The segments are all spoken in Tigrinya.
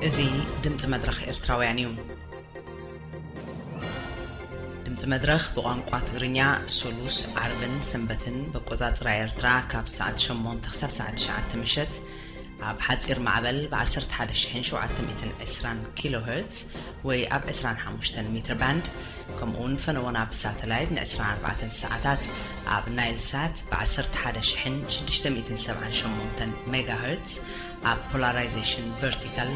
እዚ ድምፂ መድረኽ ኤርትራውያን እዩ። ድምፂ መድረኽ ብቋንቋ ትግርኛ ሶሉስ፣ ዓርብን ሰንበትን ብኣቆፃፅራ ኤርትራ ካብ ሰዓት ሸሞንተ ክሳብ ሰዓት ትሽዓተ ምሸት ኣብ ሓፂር ማዕበል ብ ዓሰርተ ሓደ ሺሕን ሸውዓተ ሚእትን ዕስራን ኪሎ ሄርትዝ ወይ ኣብ ዕስራን ሓሙሽተን ሜትር ባንድ፣ ከምኡ እውን ፈነወና ብሳተላይት ን ዕስራን ኣርባዕተን ሰዓታት ኣብ ናይል ሳት ብ ዓሰርተ ሓደ ሺሕን ሽዱሽተ ሚእትን ሰብዓን ሸሞንተን ሜጋ ሄርትዝ ኣብ ፖላራይዜሽን ቨርቲካል፣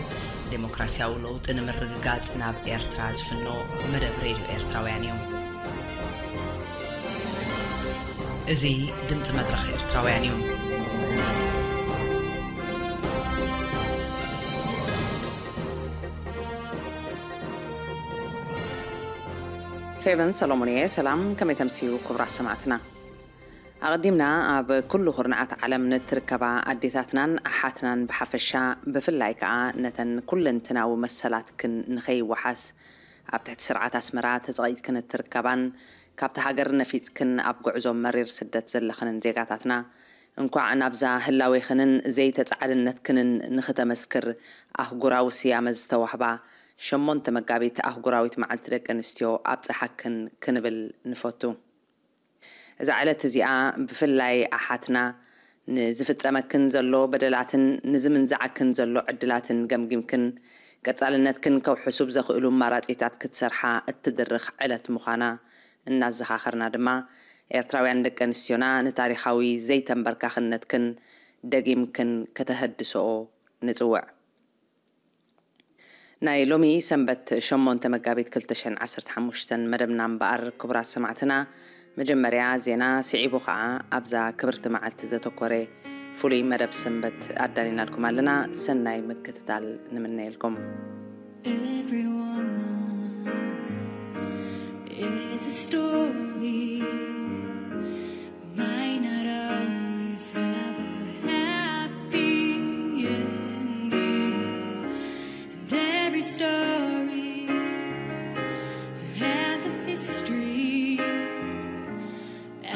ዴሞክራሲያዊ ለውጢ ንምርግጋጽ ናብ ኤርትራ ዝፍኖ መደብ ሬድዮ ኤርትራውያን እዩ። እዚ ድምፂ መድረኽ ኤርትራውያን እዩ። ፌቨን ሰሎሞን እየ። ሰላም፣ ከመይ ተምስዩ ክቡራት ሰማዕትና? ኣቐዲምና ኣብ ኩሉ ኩርናዓት ዓለም ንትርከባ ኣዴታትናን ኣሓትናን ብሓፈሻ፣ ብፍላይ ከኣ ነተን ኩለንትናዊ መሰላትክን ንኸይወሓስ ኣብ ትሕቲ ስርዓት ኣስመራ ተጸቒጥክን እትርከባን ካብታ ሃገር ነፊጽክን ኣብ ጉዕዞ መሪር ስደት ዘለኽንን ዜጋታትና፣ እንኳዕ ናብዛ ህላዌኽንን ዘይተጻዓድነትክንን ንኽተመስክር ኣህጉራዊ ስያመ ዝተዋህባ ሸሞንተ መጋቢት ኣህጉራዊት መዓልቲ ደቂ ኣንስትዮ ኣብጽሓክን ክንብል ንፈቱ። እዛ ዕለት እዚኣ ብፍላይ ኣሓትና ንዝፍጸመክን ዘሎ በደላትን ንዝምንዝዓክን ዘሎ ዕድላትን ገምጊምክን ቀጻልነትክን ከውሕሱ ብዘኽእሉ ኣማራጺታት ክትሰርሓ እትድርኽ ዕለት ምዃና እናዘኻኸርና ድማ፣ ኤርትራውያን ደቂ ኣንስትዮና ንታሪኻዊ ዘይተንበርካኽነትክን ደጊምክን ከተሀድስኦ ንጽውዕ። ናይ ሎሚ ሰንበት ሸሞንተ መጋቢት ክልተ ሽሕን ዓሰርተ ሓሙሽተን መደብና እምበኣር፣ ክቡራት ሰማዕትና፣ መጀመርያ ዜና፣ ስዒቡ ኸኣ ኣብዛ ክብርቲ መዓልቲ ዘተኮረ ፍሉይ መደብ ሰንበት ኣዳሊናልኩም ኣለና። ሰናይ ምክትታል ንምነየልኩም። Every woman is a story. Might not always have a happy ending. And every story has a history.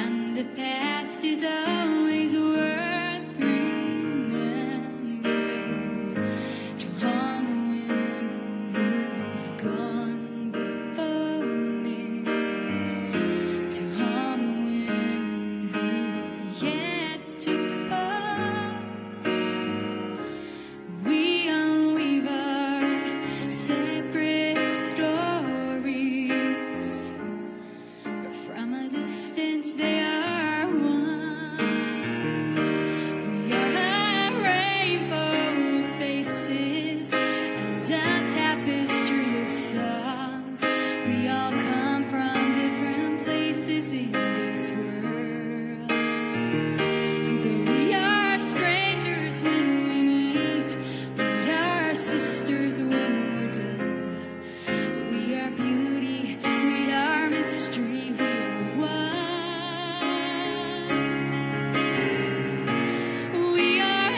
And the past is always worth remembering. To all the women who have gone before me, to all the women who are yet to come, we all weave our separate stories. But from a distance they are one. We are rainbow faces and a tapestry of songs. We all come from different places in this world. Though we are strangers when we meet, we are sisters when we're done. We are beauty, we are mystery, we are one. We are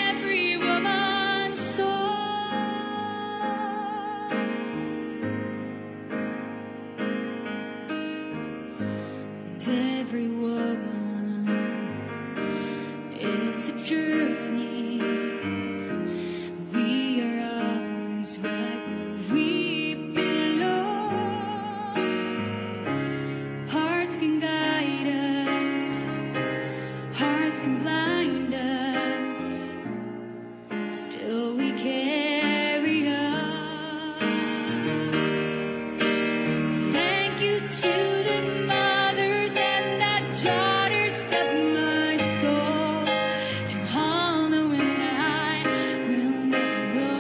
every woman's soul. And every woman is a journey. We are always right where we belong. Hearts can guide us, hearts can blind us. Still we carry on. Thank you to the mothers and the daughters of my soul. To all the women I will never know.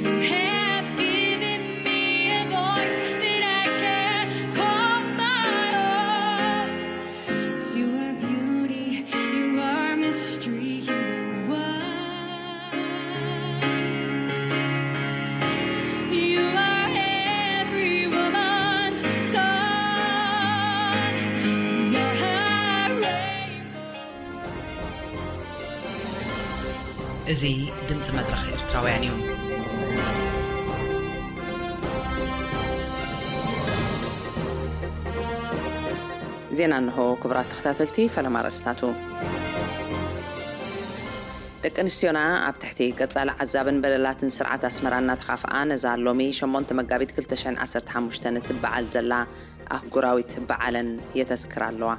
You have given me a voice that I can call my own. You are beauty, you are mystery, you are one. You are every woman's song. You are her rainbow. እዚ ድምፂ መድረኽ ኤርትራውያን እዩ። ዜና እንሆ። ክቡራት ተኸታተልቲ፣ ፈለማ ኣርእስታቱ። ደቂ ኣንስትዮና ኣብ ትሕቲ ቀጻሊ ዓዛብን በደላትን ስርዓት ኣስመራ እናተኻፍኣ፣ ነዛ ሎሚ ሸሞንተ መጋቢት ክልተ ሽሕን ዓሰርተ ሓሙሽተን እትበዓል ዘላ ኣህጉራዊት በዓለን የተስክራ ኣለዋ።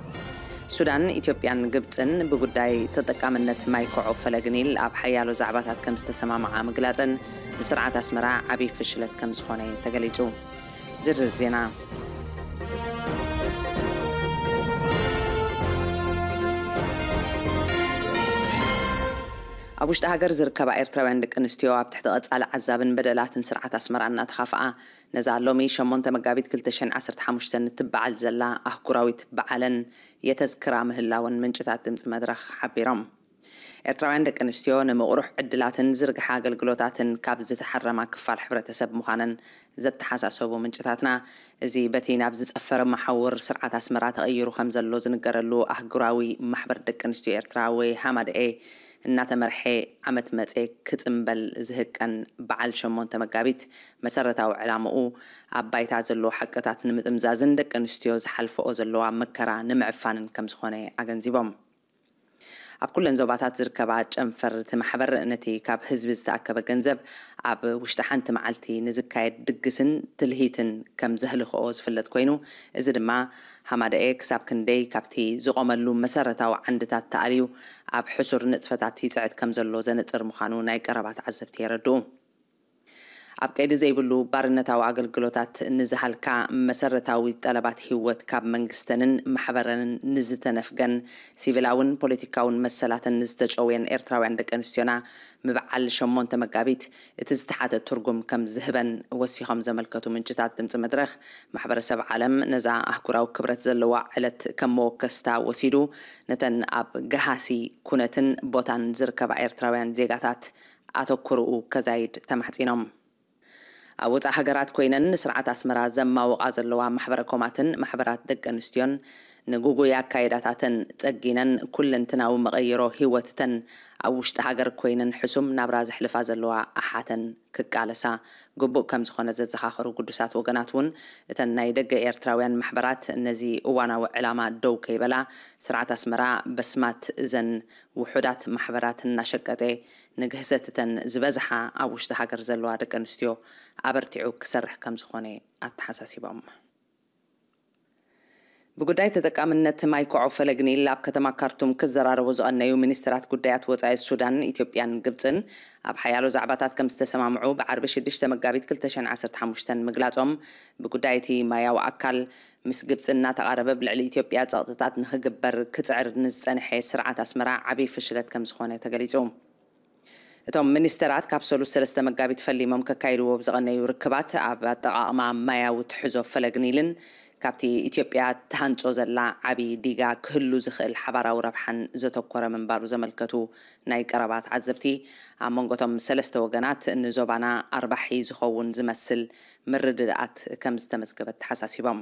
ሱዳን፣ ኢትዮጵያን ግብጽን ብጉዳይ ተጠቃምነት ማይ ኮዖ ፈለግ ኒል ኣብ ሓያሎ ዛዕባታት ከም ዝተሰማምዓ ምግላጸን ንስርዓት ኣስመራ ዓቢ ፍሽለት ከም ዝኾነ ተገሊጹ። ዝርዝር ዜና። ኣብ ውሽጢ ሃገር ዝርከባ ኤርትራውያን ደቂ ኣንስትዮ ኣብ ትሕቲ ቀጻሊ ዓዛብን በደላትን ስርዓት ኣስመራ እናተኻፍኣ፣ ነዛ ሎሚ ሸሞንተ መጋቢት ክልተ ሽሕን ዓሰርተ ሓሙሽተን እትበዓል ዘላ ኣህጉራዊት በዓለን የተዝክራ ምህላወን ምንጭታት ድምጺ መድረኽ ሓቢሮም። ኤርትራውያን ደቂ ኣንስትዮ ንምቕሩሕ ዕድላትን ዝርግሐ ኣገልግሎታትን ካብ ዝተሓረማ ክፋል ሕብረተሰብ ምዃነን ዘተሓሳሰቡ ምንጭታትና፣ እዚ በቲ ናብ ዝጸፈረ መሓውር ስርዓት ኣስመራ ተቐይሩ ከም ዘሎ ዝንገረሉ ኣህጉራዊ ማሕበር ደቂ ኣንስትዮ ኤርትራ ወይ ሃማደኤ እናተመርሐ ዓመት መጸ ክጽምበል ዝህቀን በዓል ሸሞንተ መጋቢት መሰረታዊ ዕላምኡ ኣብ ባይታ ዘሎ ሓቅታት ንምጥምዛዝን ደቂ ኣንስትዮ ዝሓልፈኦ ዘለዋ መከራ ንምዕፋንን ከም ዝኾነ ኣገንዚቦም። ኣብ ኩለን ዞባታት ዝርከባ ጨንፈር እቲ ማሕበር ነቲ ካብ ህዝቢ ዝተኣከበ ገንዘብ ኣብ ውሽጢ ሓንቲ መዓልቲ ንዝካየድ ድግስን ትልሂትን ከም ዘህልኽኦ ዝፍለጥ ኮይኑ፣ እዚ ድማ ሃማደኤ ክሳብ ክንደይ ካብቲ ዝቖመሉ መሰረታዊ ዓንድታት ተኣልዩ ኣብ ሕሱር ንጥፈታት ይጽዕት ከም ዘሎ ዘነጽር ምዃኑ ናይ ቀረባ ተዓዘብቲ የረድኡ። ኣብ ቀይዲ ዘይብሉ ባርነታዊ ኣገልግሎታት ንዝሃልካ መሰረታዊ ጠለባት ህይወት ካብ መንግስተንን ማሕበረንን ንዝተነፍገን፣ ሲቪላውን ፖለቲካውን መሰላተን ንዝተጨውየን ኤርትራውያን ደቂ ኣንስትዮና፣ ምብዓል ሸሞንተ መጋቢት እቲ ዝተሓተ ትርጉም ከም ዝህበን ወሲኾም ዘመልከቱ ምንጭታት ድምፂ መድረኽ፣ ማሕበረሰብ ዓለም ነዛ ኣህጉራዊ ክብረት ዘለዋ ዕለት ከም መወከስታ ወሲዱ፣ ነተን ኣብ ገሃሲ ኩነትን ቦታን ዝርከባ ኤርትራውያን ዜጋታት ኣተኩርኡ ከዛይድ ተማሕጺኖም። ኣብ ወጻኢ ሃገራት ኮይነን ንስርዓት ኣስመራ ዘማውቓ ዘለዋ ማሕበረ ኮማትን ማሕበራት ደቂ ኣንስትዮን፣ ንጉጉይ ኣካይዳታተን ጸጊነን ኩለንትናዊ መቐይሮ ህይወትተን ኣብ ውሽጢ ሃገር ኮይነን ሕሱም ናብራ ዘሕልፋ ዘለዋ ኣሓተን ክቃለሳ ግቡእ ከም ዝኾነ ዘዘኻኸሩ ግዱሳት ወገናት እውን፣ እተን ናይ ደገ ኤርትራውያን ማሕበራት ነዚ እዋናዊ ዕላማ ደው ከይበላ፣ ስርዓት ኣስመራ በስማት እዘን ውሑዳት ማሕበራት እናሸቀጠ፣ ንግህሰት እተን ዝበዝሓ ኣብ ውሽጢ ሃገር ዘለዋ ደቂ ኣንስትዮ ኣበርቲዑ ክሰርሕ ከም ዝኾነ ኣተሓሳሲቦም። ብጉዳይ ተጠቃምነት ማይ ኮዖ ፈለግ ኒል ኣብ ከተማ ካርቱም ክዘራረቡ ዝቐነዩ ሚኒስትራት ጉዳያት ወጻኢ ሱዳን፣ ኢትዮጵያን ግብጽን ኣብ ሓያሎ ዛዕባታት ከም ዝተሰማምዑ ብዓርቢ ሽዱሽተ መጋቢት ክልተ ሽሕን ዓሰርተ ሓሙሽተን ምግላጾም፣ ብጉዳይ እቲ ማያዊ ኣካል ምስ ግብጺ እናተቓረበ ብልዕሊ ኢትዮጵያ ጸቕጥታት ንኽግበር ክጽዕር ንዝጸንሐ ስርዓት ኣስመራ ዓብዪ ፍሽለት ከም ዝኾነ ተገሊጹ። እቶም ሚኒስተራት ካብ ሰሉስ ሰለስተ መጋቢት ፈሊሞም ከካይድዎ ብዝቐነዩ ርክባት፣ ኣብ ኣጠቓቕማ ማያዊ ትሕዞ ፈለግ ኒልን ካብቲ ኢትዮጵያ ትሃንጾ ዘላ ዓቢ ዲጋ ክህሉ ዝኽእል ሓባራዊ ረብሓን ዘተኮረ ምንባሩ ዘመልከቱ ናይ ቀረባ ተዓዘብቲ፣ ኣብ መንጎ እቶም ሰለስተ ወገናት ንዞባና ኣርባሒ ዝኸውን ዝመስል ምርድዳኣት ከም ዝተመዝገበ ተሓሳሲቦም።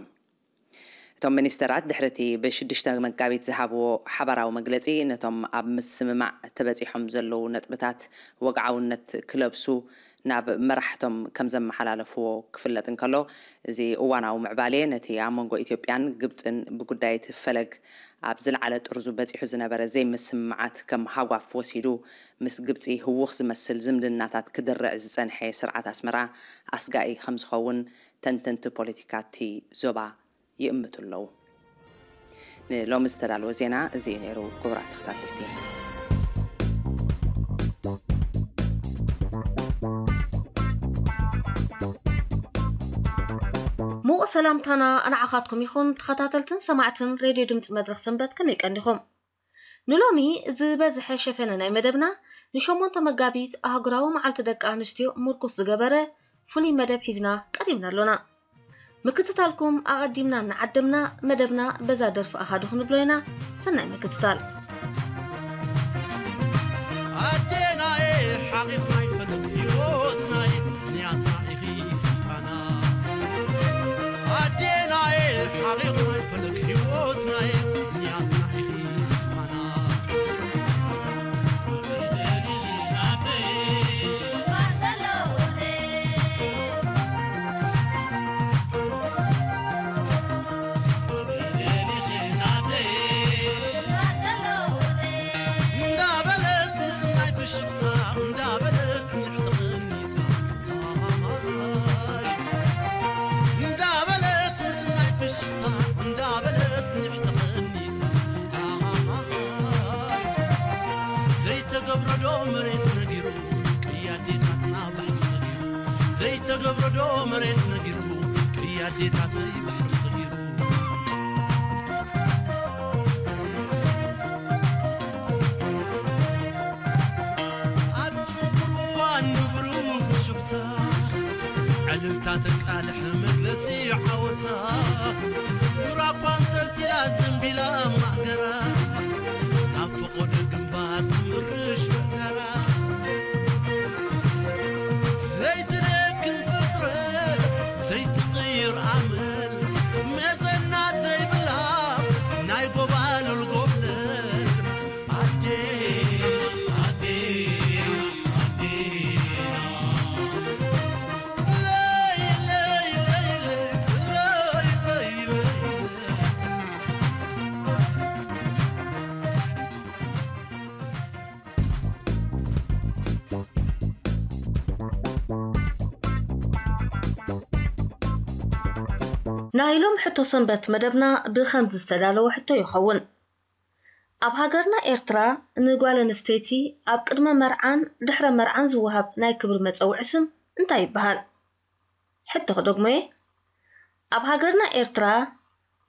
እቶም ሚኒስተራት ድሕሪ እቲ ብሽዱሽተ መጋቢት ዝሃብዎ ሓባራዊ መግለጺ፣ ነቶም ኣብ ምስምማዕ ተበጺሖም ዘለዉ ነጥብታት ወግዓውነት ክለብሱ ናብ መራሕቶም ከም ዘመሓላለፍዎ ክፍለጥ እንከሎ፣ እዚ እዋናዊ ምዕባሌ ነቲ ኣብ መንጎ ኢትዮጵያን ግብጽን ብጉዳይ እቲ ፈለግ ኣብ ዝለዓለ ጥርዙ በጺሑ ዝነበረ ዘይምስምማዓት ከም ሃጓፍ ወሲዱ፣ ምስ ግብጺ ህዉኽ ዝመስል ዝምድናታት ክድርዕ ዝጸንሐ ስርዓት ኣስመራ ኣስጋኢ ከም ዝኸውን ተንተንቲ ፖለቲካ እቲ ዞባ ይእምቱ ኣለዉ። ንሎሚ ዝተዳለወ ዜና እዚ እዩ ነይሩ። ክቡራት ተኸታተልቲ፣ ምዉቕ ሰላምታና ንዓኻትኩም ይኹን። ተኸታተልትን ሰማዕትን ሬድዮ ድምፂ መድረኽ ሰንበት ከመይ ቀኒኹም? ንሎሚ ዝበዝሐ ሸፈነ ናይ መደብና ንሸሞንተ መጋቢት ኣህጉራዊ መዓልቲ ደቂ ኣንስትዮ ምርኩስ ዝገበረ ፍሉይ መደብ ሒዝና ቀሪብና ኣሎና። ምክትታልኩም ኣቐዲምና እናዓደምና መደብና በዛ ደርፊ ኣሃዱ ክንብሎ ኢና። ሰናይ ምክትታል። ኣዴናየ ሓቒፍና ይፈለግ ህይወትናየ ንያትና ኢኺ ተስፋና። ኣዴናየ ሓቒፍና ይፈለግ ህይወትናየ ንያትና ኢኺ ተስፋና። እንዳበለት ምስናይ ብሽ በብረዶ መሬት ነጊሩ፣ ቅያ ኣዴታተይ ባሕሪ ሰጊሩ። ኣብ ጽንኩር እዋን ንብሩ ፍሽኽታ፣ ዕልልታ ተቃልሕ መግለጺ ዓወታ። ኑራ እኳ ኣንጠልጢላ ዘንቢላ ማእገራ፣ ናብ ፈቖዶ ግንባር ትምርሽ በጋራ። ዘይትደክም ፍጥረት፣ ዘይትቕይር ኣመል፣ መዘና ዘይብላ ናይ ጎባልል ጎብለል። ኣዴ፣ ኣዴ፣ ኣዴና። ለይ፣ ለይ፣ ለይ፣ ለይ፣ ለይ፣ ለይ፣ ለይ። ናይ ሎም ሕቶ ሰንበት መደብና ብኸምዚ ዝተዳለወ ሕቶ ይኸውን። ኣብ ሃገርና ኤርትራ ንጓል ኣንስተይቲ ኣብ ቅድመ መርዓን ድሕረ መርዓን ዝወሃብ ናይ ክብሪ መጸውዒ ስም እንታይ ይበሃል? ሕቶ ክደግሞ'የ። ኣብ ሃገርና ኤርትራ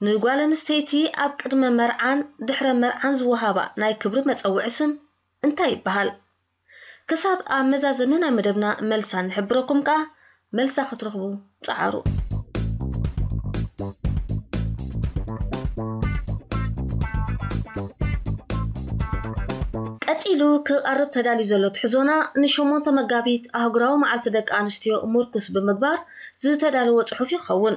ንጓል ኣንስተይቲ ኣብ ቅድመ መርዓን ድሕረ መርዓን ዝወሃባ ናይ ክብሪ መጸውዒ ስም እንታይ ይበሃል? ክሳብ ኣብ መዛዘሚ ናይ መደብና መልሳ ንሕብረኩም ከኣ መልሳ ክትረኽቡ ጸዓሩ። ቀጺሉ ክቐርብ ተዳልዩ ዘሎ ትሕዞና ንሸሞንተ መጋቢት ኣህጉራዊ መዓልቲ ደቂ ኣንስትዮ ምርኩስ ብምግባር ዝተዳለወ ጽሑፍ ይኸውን።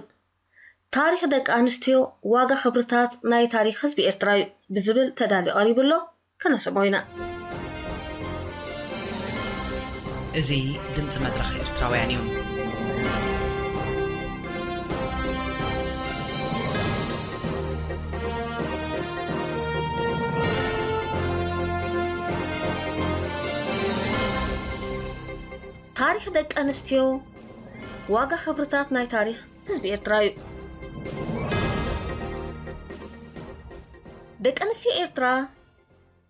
ታሪኽ ደቂ ኣንስትዮ ዋጋ ክብርታት ናይ ታሪኽ ህዝቢ ኤርትራ እዩ ብዝብል ተዳልዩ ቀሪቡ ኣሎ። ከነሰምዖ ኢና። እዚ ድምጺ መድረኽ ኤርትራውያን እዩ። ታሪኽ ደቂ ኣንስትዮ ዋጋ ክብርታት ናይ ታሪኽ ህዝቢ ኤርትራ እዩ። ደቂ ኣንስትዮ ኤርትራ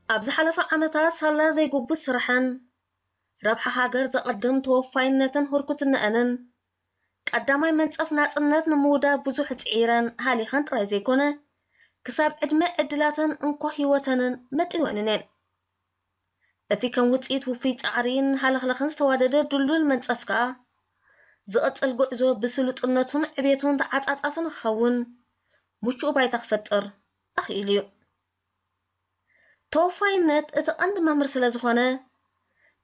ኣብ ዝሓለፈ ዓመታት ሳላ ዘይጉቡዝ ስራሐን ረብሓ ሃገር ዘቐድም ተወፋይነትን ህርኩትነአንን ቀዳማይ መንጸፍ ናጽነት ንምውዳብ ብዙሕ ጽዒረን ሃሊኸን ጥራይ ዘይኮነ፣ ክሳብ ዕድመ ዕድላተን እንኮ ህይወተንን መጢወንን እየን። እቲ ከም ውጽኢት ውፉይ ጻዕሪን ሃለኽለኽን ዝተዋደደ ድልዱል መንጸፍ ከኣ፣ ዝቕጽል ጉዕዞ ብስሉጥነቱን ዕቤቱን ተዓጻጻፊ ንክኸውን ምቹእ ባይታ ክፈጥር ኣኽኢሉ እዩ። ተወፋይነት እቲ ቀንዲ መምህር ስለ ዝኾነ፣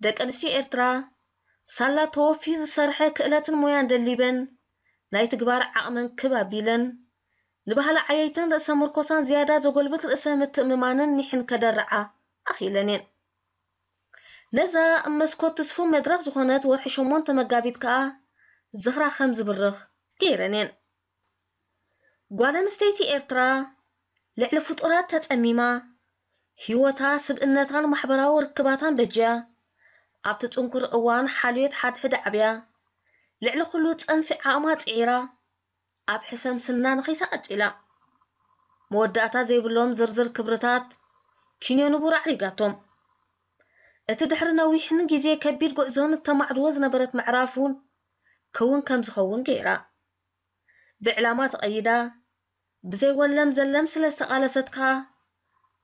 ደቂ ኣንስትዮ ኤርትራ ሳላ ተወፊዩ ዝሰርሐ ክእለትን ሞያን ደሊበን፣ ናይ ትግባር ዓቕመን ክብ ኣቢለን፣ ንባህሊ ዓየይትን ርእሰ ምርኮሳን ዝያዳ ዘጎልብት ርእሰ ምትእምማንን ኒሕን ከደርዓ ኣኽኢለን እየን። ነዛ መስኮት ትስፉ መድረኽ ዝኾነት ወርሒ ሸሞንተ መጋቢት ከኣ ዝኽራ ከም ዝብርኽ ገይረን እየን። ጓል ኣንስተይቲ ኤርትራ ልዕሊ ፍጡራት ተጸሚማ፣ ህይወታ፣ ስብእነታን ማሕበራዊ ርክባታን በጅያ፣ ኣብቲ ጽንኩር እዋን ሓልዮት ሓድሕድ ዓብያ፣ ልዕሊ ኩሉ ጸንፊ ዓቕማ ጽዒራ፣ ኣብ ሕሰም ስና ነኺሳ ቀጺላ። መወዳእታ ዘይብሎም ዝርዝር ክብርታት ኪንዮ ንቡር ኣዕሪጋቶም። እቲ ድሕሪ ነዊሕን ግዜ ከቢድ ጉዕዞን እተማዕድዎ ዝነበረት ምዕራፍ እውን ክውን ከም ዝኸውን ገይራ። ብዕላማ ተቐይዳ፣ ብዘይ ወለም ዘለም ስለ ዝተቓለሰት ከኣ፣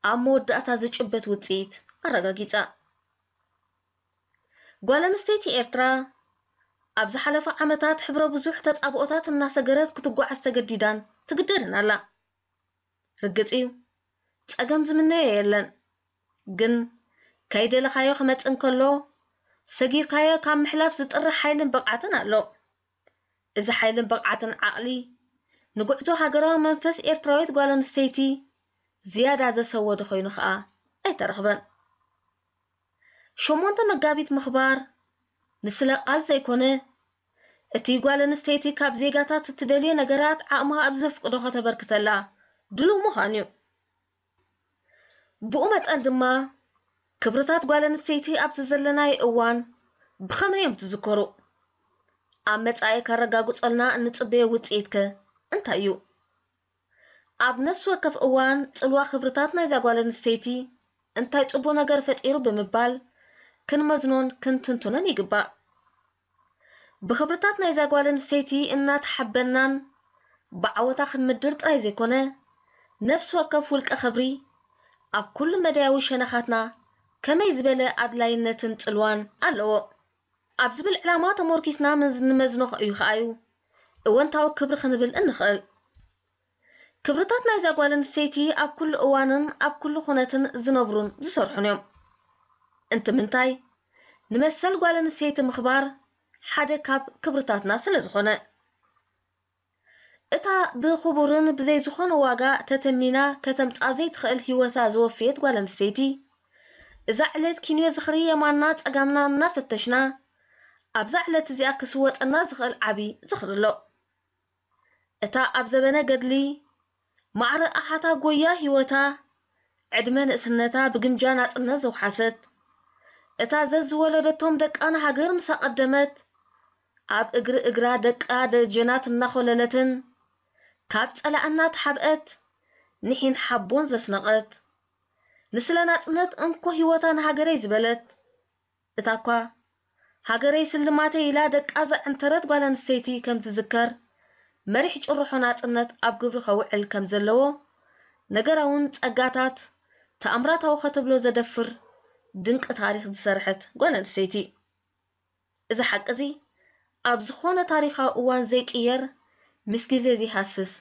ኣብ መወዳእታ ዝጭበት ውጽኢት ኣረጋጊጻ። ጓል ኣንስተይቲ ኤርትራ፣ ኣብ ዝሓለፈ ዓመታት ሕብረ ብዙሕ ተጻብኦታት እናሰገረት ክትጓዓዝ ተገዲዳን ትግደድን ኣላ። ርግጽ እዩ፣ ጸገም ዝምነዮ የለን። ግን ከይደለኻዮ ክመጽእ እንከሎ፣ ሰጊርካዮ ካብ ምሕላፍ ዝጥርሕ ሓይልን ብቕዓትን ኣሎ። እዚ ሓይልን ብቕዓትን ዓቕሊ፣ ንጉዕዞ ሃገራዊ መንፈስ ኤርትራዊት ጓል ኣንስተይቲ ዝያዳ ዘሰወደ ኮይኑ ከኣ ኣይተረኽበን። ሸሞንተ መጋቢት ምኽባር ንስለ ቃል ዘይኮነ፣ እቲ ጓል ኣንስተይቲ ካብ ዜጋታት እትደልዮ ነገራት ዓቕማ ኣብ ዘፍቅዶ ከተበርክተላ ድሉው ምዃን እዩ። ብኡ መጠን ድማ፣ ክብርታት ጓል ኣንስተይቲ ኣብዚ ዘለናዮ እዋን ብኸመይ እዮም ዝዝከሩ? ኣብ መጻኢ ከረጋግጾልና እንጽበዮ ውጽኢትከ እንታይ እዩ? ኣብ ነፍሲ ወከፍ እዋን ጽልዋ ክብርታት ናይዛ ጓል ኣንስተይቲ እንታይ ጽቡቕ ነገር ፈጢሩ ብምባል ክንመዝኖን ክንትንትኖን ይግባእ። ብኽብርታት ናይዛ ጓል ኣንስተይቲ እናተሓበናን ብዓወታ ክንምድር ጥራይ ዘይኮነ፣ ነፍሲ ወከፍ ውልቀ ኽብሪ ኣብ ኩሉ መዳያዊ ሸነኻትና ከመይ ዝበለ ኣድላይነትን ጽልዋን ኣለዎ ኣብ ዝብል ዕላማ ተሞርኪስና ንመዝኖ እዩ ከኣዩ እወንታዊ ክብሪ ክንብል እንኽእል። ክብርታት ናይዛ ጓል ኣንስተይቲ ኣብ ኩሉ እዋንን ኣብ ኩሉ ኩነትን ዝነብሩን ዝሰርሑን እዮም። እንትምንታይ ንመሰል ጓል ኣንስተይቲ ምኽባር ሓደ ካብ ክብርታትና ስለ ዝኾነ። እታ ብኽቡርን ብዘይ ዝኾነ ዋጋ ተተሚና ከተምጻ ዘይትኽእል ህይወታ ዝወፈየት ጓል ኣንስተይቲ፣ እዛ ዕለት ኪንዮ ዝኽሪ የማንና ጸጋምና እናፈተሽና፣ ኣብዛ ዕለት እዚኣ ክስወጠና ዝኽእል ዓቢ ዝኽሪ ኣሎ። እታ ኣብ ዘበነ ገድሊ ማዕረ ኣሓታ ጎያ ህይወታ፣ ዕድመ ንእስነታ ብግምጃ ናጽነት ዘውሓሰት፣ እታ ዘዝወለደቶም ደቃ ንሃገር ምስ ኣቐደመት፣ ኣብ እግሪ እግራ ደቃ ደጀናት እናኾለለትን፣ ካብ ጸላእና ተሓብአት፣ ንሒን ሓቦን ዘስነቐት፣ ንስለ ናጽነት እንኮ ህይወታ ንሃገረይ ዝበለት፣ እታ እኳ ሃገረይ ስልማተይ ኢላ ደቃ ዘዐንተረት ጓል ኣንስተይቲ ከም ትዝከር፣ መሪሕ ጭርሖ ናጽነት ኣብ ግብሪ ከውዕል ከም ዘለዎ፣ ነገራውን ጸጋታት ተኣምራታዊ ከተብሎ ዘደፍር ድንቂ ታሪኽ ዝሰርሐት ጓል ኣንስተይቲ። እዚ ሓቂ እዚ ኣብ ዝኾነ ታሪኻዊ እዋን ዘይቅየር፣ ምስ ግዜ ዘይሃስስ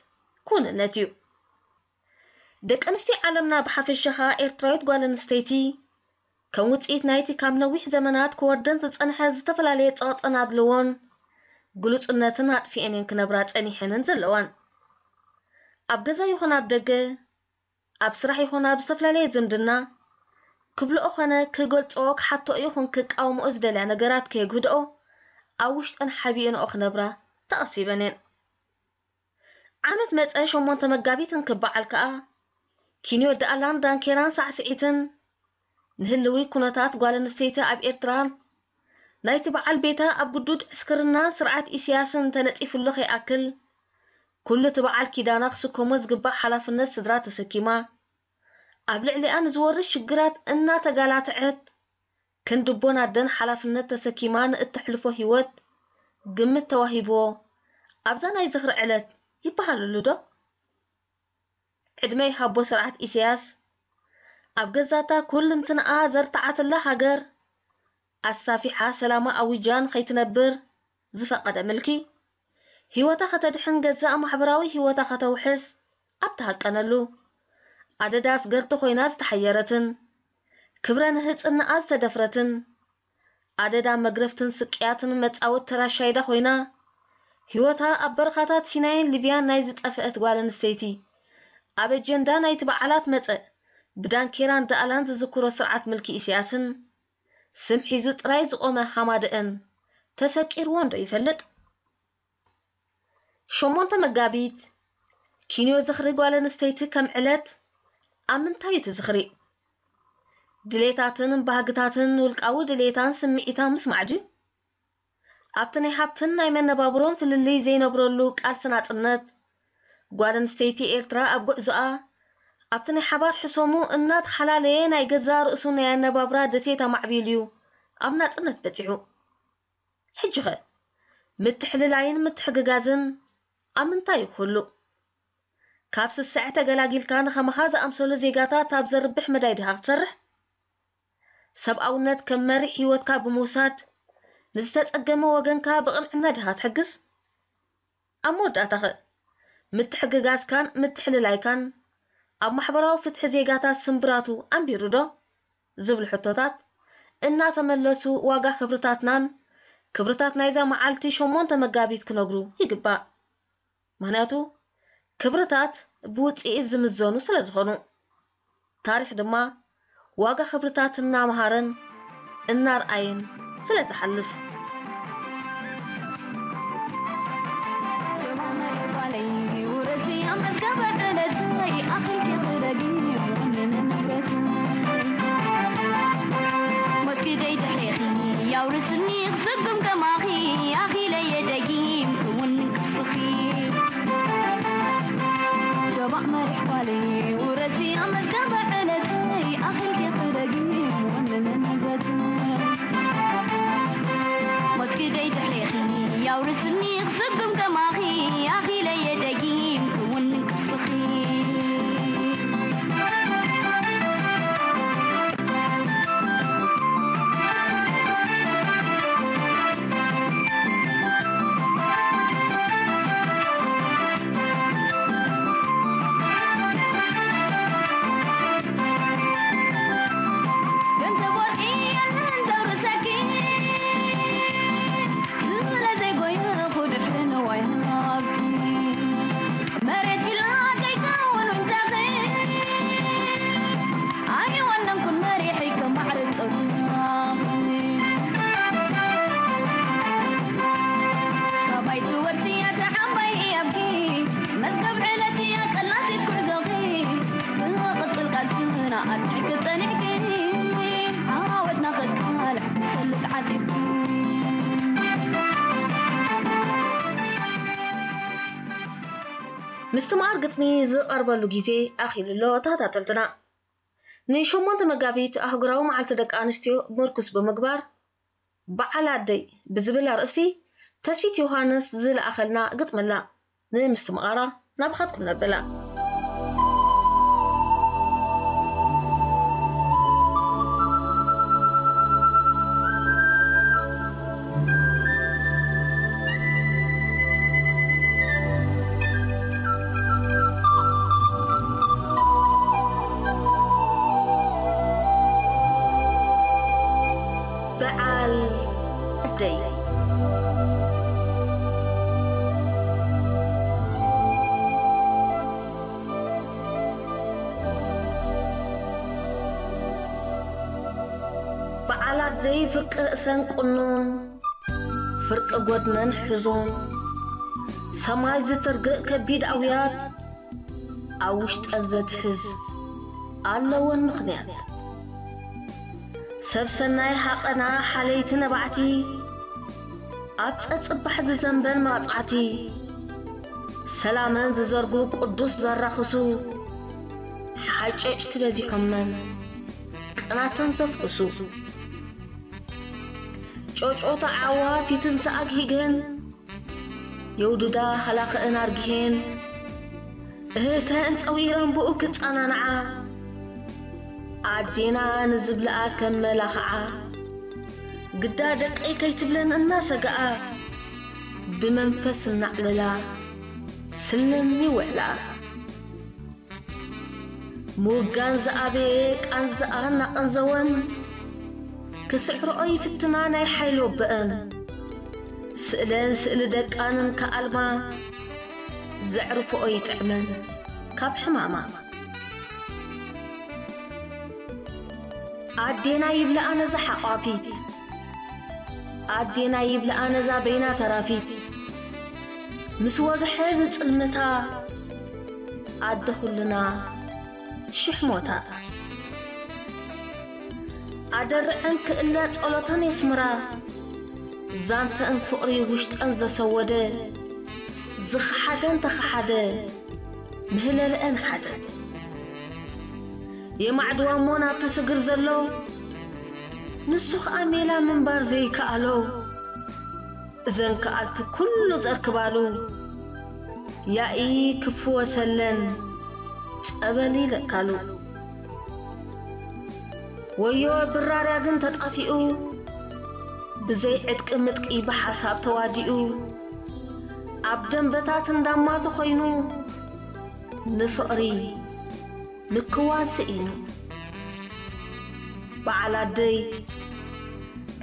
ክውንነት እዩ። ደቂ ኣንስትዮ ዓለምና ብሓፈሻ ኸኣ ኤርትራዊት ጓል ኣንስተይቲ ከም ውጽኢት ናይቲ ካብ ነዊሕ ዘመናት ክወርደን ዝጸንሐ ዝተፈላለየ ጸቕጥን ኣድልዎን ግሉጽነትን ኣጥፊኤን እየን ክነብራ ጸኒሐንን ዘለዋን። ኣብ ገዛ ይኹን ኣብ ደገ፣ ኣብ ስራሕ ይኹን ኣብ ዝተፈላለየ ዝምድና፣ ክብልኦ ኾነ ክገልጽኦ፣ ክሓትኦ ይኹን ክቃወምኦ ዝደልያ ነገራት ከየግህድኦ፣ ኣብ ውሽጠን ሓቢእንኦ ክነብራ ተቐሲበን እየን። ዓመት መጸ ሸሞንተ መጋቢት እንክበዓል ከኣ፣ ኪንዮ ደኣላን ዳንኬራን ሳዕስዒትን፣ ንህልዊ ኩነታት ጓል ኣንስተይቲ ኣብ ኤርትራን ናይቲ በዓል ቤታ ኣብ ግዱድ ዕስክርናን ስርዓት ኢሳያስን ተለጢፉሉ ከይኣክል፣ ኩሉ እቲ በዓል ኪዳና ክስከሞ ዝግባእ ሓላፍነት ስድራ ተሰኪማ፣ ኣብ ልዕሊኣ ንዝወርድ ሽግራት እናተጋላትዐት፣ ክንዲ ኣቦን ኣደን ሓላፍነት ተሰኪማ ንእተሕልፎ ህይወት ግምት ተዋሂብዎ ኣብዛ ናይ ዝኽሪ ዕለት ይበሃለሉ ዶ? ዕድመ ይሃቦ ስርዓት ኢሳያስ፣ ኣብ ገዛታ ኩልንትንኣ ዘርትዓትላ ሃገር ኣሳፊሓ ሰላማ ኣዊጃ ንኸይትነብር ዝፈቐደ ምልኪ፣ ህይወታ ከተድሕን ገዛእ ማሕበራዊ ህይወታ ከተውሕስ ኣብ ተሃቀነሉ፣ ኣደዳ ኣስገርቲ ኮይና ዝተሓየረትን፣ ክብረ ንህጽንኣ ዝተደፍረትን፣ ኣደዳ መግረፍትን ስቅያትን መጻወት ተራሻይዳ ኮይና፣ ህይወታ ኣብ በረኻታት ሲናይን ሊብያን ናይ ዝጠፍአት ጓል ኣንስተይቲ፣ ኣብ ኣጀንዳ ናይቲ በዓላት መጸ ብዳንኬራን ዳእላን ዝዝክሮ ስርዓት ምልኪ ኢሳያስን ስም ሒዙ ጥራይ ዝቖመ ሃማደአን ተሰቂርዎ እንዶ ይፈልጥ? ሸሞንተ መጋቢት፣ ኪንዮ ዝኽሪ ጓል ኣንስተይቲ ከም ዕለት ኣብ ምንታይ እዩ እቲ ዝኽሪ? ድሌታትን ባህግታትን ውልቃዊ ድሌታን ስምዒታን ምስማዕ ድዩ? ኣብቲ ናይ ሃብትን ናይ መነባብሮን ፍልልይ ዘይነብረሉ ቃልሲ ናጽነት፣ ጓል ኣንስተይቲ ኤርትራ ኣብ ጉዕዞኣ ኣብቲ ናይ ሓባር ሕሰሙ እናተሓላለየ ናይ ገዛእ ርእሱ ናይ ኣነባብራ ደሴት ኣማዕቢሉ እዩ ኣብ ናጽነት በጺሑ። ሕጂኸ ምትሕልላይን ምትሕግጋዝን ኣብ ምንታይ እዩ ክህሉ? ካብ ስስዐ ተገላጊልካ ንኸማኻ ዝኣምሰሉ ዜጋታት ኣብ ዘርብሕ መዳይ ዲኻ ክትሰርሕ? ሰብኣውነት ከም መሪሕ ህይወትካ ብምውሳድ ንዝተጸገመ ወገንካ ብቕንዕና ዲኻ ትሕግዝ? ኣብ መወዳእታኸ ምትሕግጋዝካን ምትሕልላይካን ኣብ ማሕበራዊ ፍትሒ ዜጋታት ስምብራቱ ኣንቢሩ ዶ? ዝብሉ ሕቶታት እናተመለሱ ዋጋ ክብርታትናን ክብርታት ናይዛ መዓልቲ ሸሞንተ መጋቢት ክነግሩ ይግባእ። ምኽንያቱ ክብርታት ብውጽኢት ዝምዘኑ ስለ ዝኾኑ፣ ታሪኽ ድማ ዋጋ ክብርታት እናመሃረን እናርኣየን ስለ ዝሓልፍ። ሞትኪ ደይ ድሕሬኺ ያውርስኒ ክስጉም ከማኺ ኣኺለየ ደጊም ክውን ክስኺ ጀባዕ መሪሕ ጓለይ ውረሲ ኣብ መዝገበ ዕለተይ ኣኺልኪ ክደጊም ወንነ ንብረተይ ሞትኪ ደይ ድሕሬኺ ኣውርስኒ ክስጉም ከማኺ ኣኺለየ ደጊም ክውንን ክስኺ። ገንዘብ ወርቂ የለን ዘውርሰኪ ስለ ዘይጎየኹ ድሕሪ ንዋይ ሃብቲ። መሬት ቢላ ከይከውን ወንታኺ ኣይወነንኩን መሪሐይ ከማዕረ ጾትናኺ። ካባይ ትወርሲ እያ ተዓባይ እያብኪ መዝገብ ዕለት እያ ቀላሲት ጉዕዞኺ። ክቕጽል ቃልስና ኣጽኒዕኪ ጸኒዕኪ ዓወትና ከቃልሕ ክሰልጥ ዓጺድኪ። ምስትምቓር ግጥሚ ዝቐርበሉ ግዜ ኣኺሉ ኣሎ ተኸታተልትና። ንሸሞንተ መጋቢት ኣህጉራዊ መዓልቲ ደቂ ኣንስትዮ ምርኩስ ብምግባር፣ በዓል ኣደይ ብዝብል ኣርእስቲ ተስፊት ዮሃንስ ዝለኣኸልና ግጥሚ ኣላ። ንምስትምቓራ ናብኻትኩም ነብላ። በዓል ኣደይ። በዓል ኣደይ ፍርቂ ርእሰን ቁኑን፣ ፍርቂ ጎድነን ሕዞን፣ ሰማይ ዝትርግእ ከቢድ ኣውያት ኣብ ውሽጠን ዘትሕዝ ኣለወን ምኽንያት። ሰብ ሰናይ ሃቐና ሓለይቲ ነባዕቲ፣ ኣብ ጸጽባሕ ዝዘንበን መቕጻዕቲ፣ ሰላመን ዝዘርጉ ቅዱስ ዘራኽሱ፣ ሓጨጭቲ በዚሖመን ቅናተን ዘፍኩሱ። ጮጮታ ዓዋ ፊትን ሰኣግ ሂገን፣ የውዱዳ ሃላኸእን ኣርጊሄን፣ እህተን ጸዊረን ብኡ ክጸናንዓ፣ ኣዴና ንዝብልኣ ከም መላኽዓ፣ ግዳ ደቀይ ከይትብለን እናሰግኣ፣ ብመንፈስ እናዕለላ ስልም ይውዕላ። ምውጋን ዝኣበየ ቃንዝኣ እናቐንዘወን፣ ክስዕርኦ ይፍትና ናይ ሓይሊ ወበአን። ስእለን ስእሊ ደቃንን ከኣልማ፣ ዘዕርፍኦ ይጥዕመን ካብ ሕማማ። ኣዴና ይብልኣ ነዛ ሓቋፊት፣ ኣዴና ይብልኣ ነዛ በይና ተራፊት። ምስ ወግሐ ዝጽልምታ፣ ኣደ ኩልና ሽሕ ሞታ። ኣደርዐን ክእለ ጸሎተን የስምራ፣ ዛንተአን ፍቕሪ ውሽጠን ዘሰወደ፣ ዝኸሓደን ተኸሓደ፣ ምህለለአን ሓደ። የማዕድዋ እሞ ናብቲ ስግር ዘሎ፣ ንሱ ኸኣ ሜላ ምንባር ዘይከኣሎ። እዘን ከኣልቲ ኩሉ ዘርክባሉ፣ ያኢ ክፍወሰለን ጸበል ይለካሉ። ወዮ ብራርያ ግን ተጣፊኡ፣ ብዘይ ዕጥቂ ምጥቂ ብሓሳብ ተዋዲኡ፣ ኣብ ደንበታት እንዳማ ተኾይኑ፣ ንፍቕሪ ምክዋን ስኢኑ። በዓል ኣደይ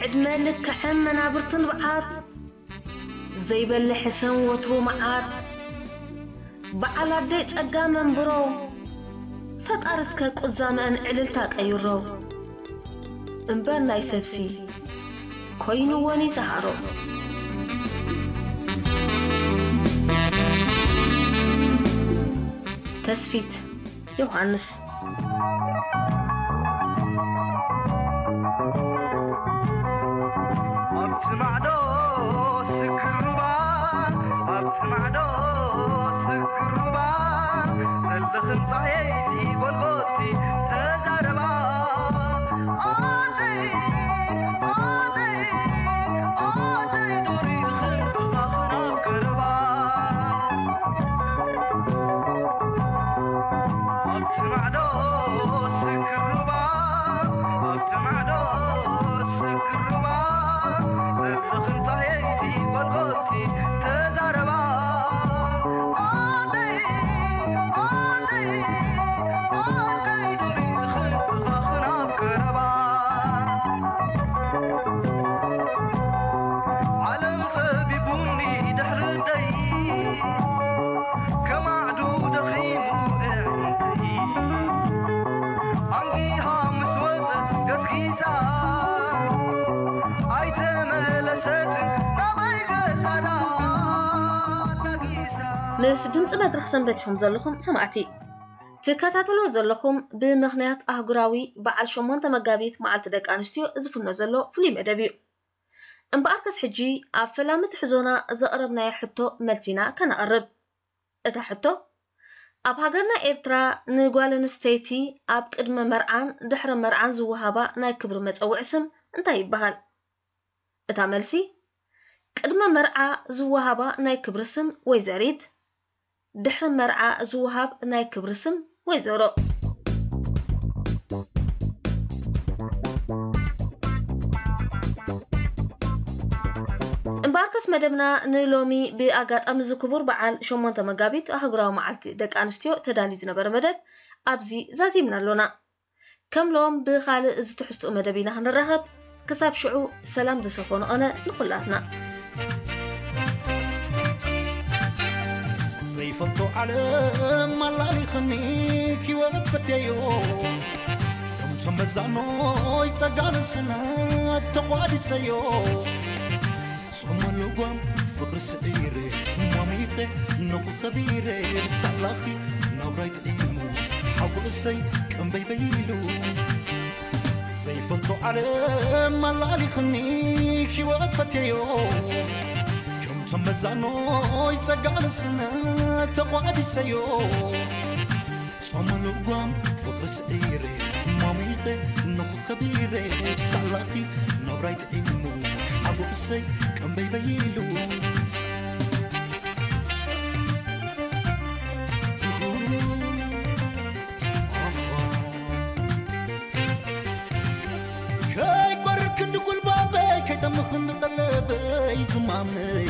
ዕድመ ልክዐን መናብርትን ብዓት፣ ዘይበልሕ ሕሰም ወትሩ መዓት። በዓል ኣደይ ጸጋ መንብሮ፣ ፈጣሪ እስከ ቁዛመአን ዕልልታ ቀይሮ። እምበር ናይ ሰብሲ ኮይንወን ይዝሃሮ። ተስፊት ዮሃንስ። ኣብቲ ማዕዶ ስግር ሩባ፣ ኣብቲ ማዕዶ ስግር ሩባ፣ ዘለኽን ጻየይቲ ጎልጎቲ ተዛረባ። ኣደይ፣ ኣደይ፣ ኣደይ ዱር ይኽርብባ። ትማዕዶ ስክሩባ ኣብቲ ማዕዶ ስክሩባ መድረኽን ጻሄይቲ ጎልጎልቲ ተዛረባ ኣደይ ኣደይ ኣደይ ዱሪ ክንብኻ ክናብ ቀረባ ዓለም ጸቢቡኒ ድሕሪ ደይ ከማዕዱ ደኺሙ ኣዕንተይ ኣንጊሃ ምስ ወጸት ገስጊሳ ኣይተመለሰትን ናበይ ገዛዳ ኣላጊሳ። ምስ ድምፂ መድረኽ ሰንበት ኢኹም ዘለኹም ሰማዕቲ። ትከታተልዎ ዘለኹም ብምኽንያት ኣህጉራዊ በዓል ሸሞንተ መጋቢት መዓልቲ ደቂ ኣንስትዮ ዝፍኖ ዘሎ ፍሉይ መደብ እዩ። እምበኣርከስ ሕጂ ኣብ ፈላሚ ትሕዞና ዘቕረብናዮ ሕቶ መልሲና ከነቕርብ። እታ ሕቶ፣ ኣብ ሃገርና ኤርትራ ንጓል ኣንስተይቲ ኣብ ቅድመ መርዓን ድሕረ መርዓን ዝወሃባ ናይ ክብሪ መጸውዒ ስም እንታይ ይበሃል? እታ መልሲ፣ ቅድመ መርዓ ዝወሃባ ናይ ክብሪ ስም ወይዘሪት፣ ድሕሪ መርዓ ዝወሃብ ናይ ክብሪ ስም ወይዘሮ። እምበኣርከስ መደብና ንሎሚ ብኣጋጣሚ እዚ ክቡር በዓል ሸሞንተ መጋቢት ኣህጉራዊ መዓልቲ ደቂ ኣንስትዮ ተዳልዩ ዝነበረ መደብ ኣብዚ ዛዚምና ኣሎና። ከም ሎም ብኻልእ እዚ ትሕዝትኡ መደብ ኢና ክንራኸብ። ክሳብ ሽዑ ሰላም ዝሰፈኖ ቐነ ንኹላትና። ዘይፈልጦ ዓለም ኣላሊኽኒ ክወት ፈትየዮ ከምቶም መዛኖይ ጸጋ ንስና ተቋዲሰዮ ጾመ ልጓም ፍቕሪ ስዒረ ሞሚኸ ነኹ ኸቢረ ብሳላኺ ናብራይ ጥዒሙ ሓጎሰይ ቀንበይ በይሉ ዘይፈልጦ ዓለም ኣላሊኽኒ ህይወት ፈትየዮ ከምቶም መዛኖይ ጸጋ ንስነት ተቋዲሰዮ ጾመ ልጓም ፍቕሪ ስዒረ ሞሚተ ንኹ ኸቢረ ብሳላኺ ናብራይ ጥዒሙ ሓጎሰይ ቀንበይ በይሉ ከይቆርር ክንዲ ጉልባበይ ከይጠምኽ ክንዲ ቀለበይ ዝማመይ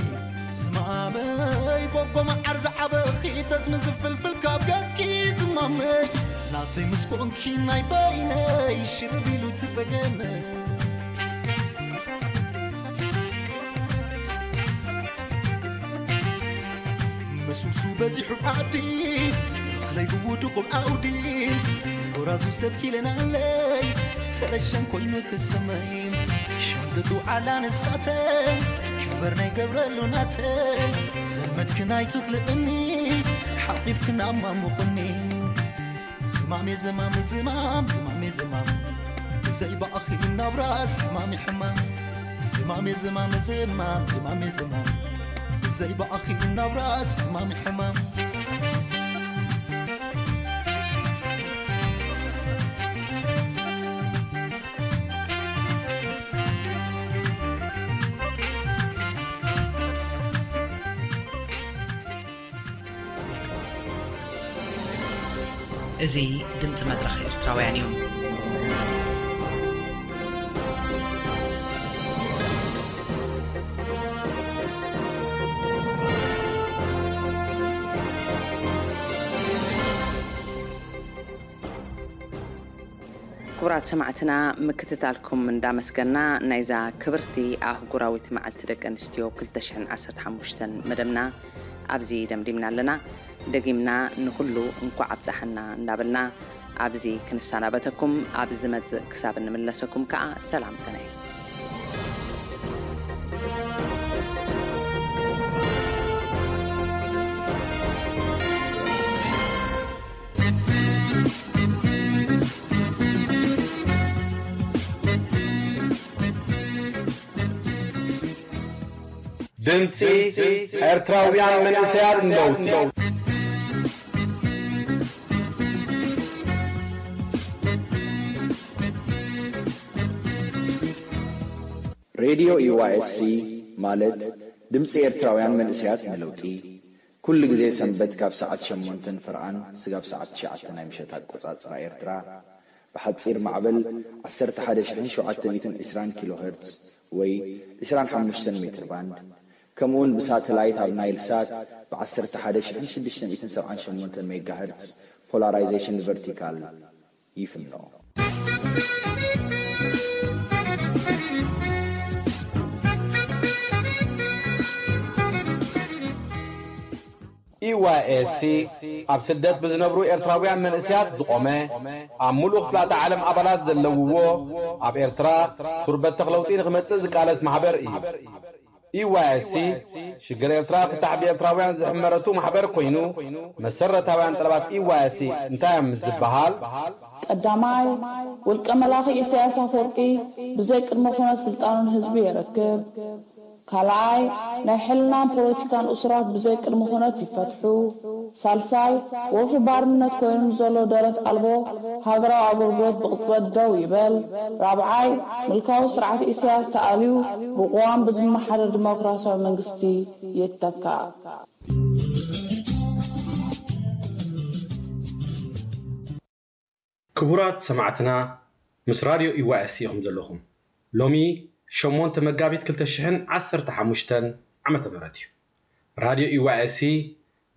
ዝማመይ ጎጎ መዓር ዝዓበኺ ተዝሚ ዝፍልፍል ካብ ገጽኪ ዝማመይ ናተይ ምስ ኮንኪ ናይ በይነይ ሽርብ ኢሉ እቲ ጸገመይ መስውሱ በዚሑ ዓዲ እኽለይ ብውዱቕ ኣብ ዓውዲ ጎራዙ ሰብ ኪለናለይ ተረሸን ኮይኑ ተሰመይ ሸምጥጡ ዓላ ንሳተን ከበር ናይ ገብረሉ ናተን ዘመድክን ኣይትኽልእኒ ሓቂፍክን ኣማሙቕኒ ዝማሜ ዝማም ዝማም ዝማሜ ዝማም ብዘይ ብኣኺ ናብራስ ሕማሚ ሕማም ዝማሜ ዝማም ዝማም ዝማሜ ዝማም ብዘይ ብኣኺ ናብራስ ሕማሚ ሕማም እዚ ድምፂ መድረኽ ኤርትራውያን እዩ። ክቡራት ሰማዕትና ምክትታልኩም እንዳመስገና ናይዛ ክብርቲ ኣህጉራዊት መዓልቲ ደቂ ኣንስትዮ ክልተ ሽሕን ዓሰርተ ሓሙሽተን መደብና ኣብዚ ደምዲምና ኣለና። ደጊምና ንኹሉ እንኳዕ ኣብፀሐና እንዳበልና ኣብዚ ክንሰናበተኩም ኣብ ዝመፅእ ክሳብ እንምለሰኩም ከዓ ሰላም ከነ ድምፂ ኤርትራውያን መንእሰያት ንለውጢ ሬድዮ ዩዋኤስሲ ማለት ድምፂ ኤርትራውያን መንእሰያት ንለውጢ ኩሉ ግዜ ሰንበት ካብ ሰዓት ሸሞንተ ንፍርቓን ስጋብ ሰዓት ትሽዓተ ናይ ምሸት ኣቆጻጽራ ኤርትራ፣ ብሓጺር ማዕበል ዓሰርተ ሓደ ሺሕን ሸውዓተ ሚእትን ዕስራን ኪሎ ሄርትዝ ወይ ዕስራን ሓሙሽተን ሜትር ባንድ፣ ከምኡውን ብሳተላይት ኣብ ናይል ሳት ብ ዓሰርተ ሓደ ሺሕን ሽዱሽተ ሚእትን ሰብዓን ሸሞንተን ሜጋ ሄርትዝ ፖላራይዜሽን ቨርቲካል ይፍኖ። ኢዋይኤስሲ ኣብ ስደት ብዝነብሩ ኤርትራውያን መንእሰያት ዝቖመ፣ ኣብ ሙሉእ ክፍላተ ዓለም ኣባላት ዘለውዎ፣ ኣብ ኤርትራ ሱር በተኽ ለውጢ ንኽመጽእ ዝቃለስ ማሕበር እዩ። ኢዋይኤስሲ ሽግር ኤርትራ ፍታሕ ብኤርትራውያን ዝሕመረቱ ማሕበር ኮይኑ፣ መሰረታውያን ጠለባት ኢዋይኤስሲ እንታይ እዮም ምስ ዝበሃል፣ ቀዳማይ፣ ውልቀ መላኺ ኢሳያስ ኣፈወርቂ ብዘይ ቅድመ ኩነት ስልጣኑን ህዝቢ የረክብ። ካልኣይ፣ ናይ ሕልናን ፖለቲካን እሱራት ብዘይ ቅድመ ኩነት ይፈትሑ። ሳልሳይ፣ ወፍሪ ባርነት ኮይኑ ንዘሎ ደረት ኣልቦ ሃገራዊ ኣገልግሎት ብቕጽበት ደው ይበል። ራብዓይ፣ ምልካዊ ስርዓት ኢሳያስ ተኣልዩ ብቅዋም ብዝመሓደር ዲሞክራሲያዊ መንግስቲ ይተካእ። ክቡራት ሰማዕትና፣ ምስ ራድዮ ኢዋኤስሲ ኢኹም ዘለኹም። ሎሚ ሸሞንተ መጋቢት ክልተ ሽሕን ዓሰርተ ሓሙሽተን ዓመተ ምህረት እዩ። ራድዮ ኢዋኤስሲ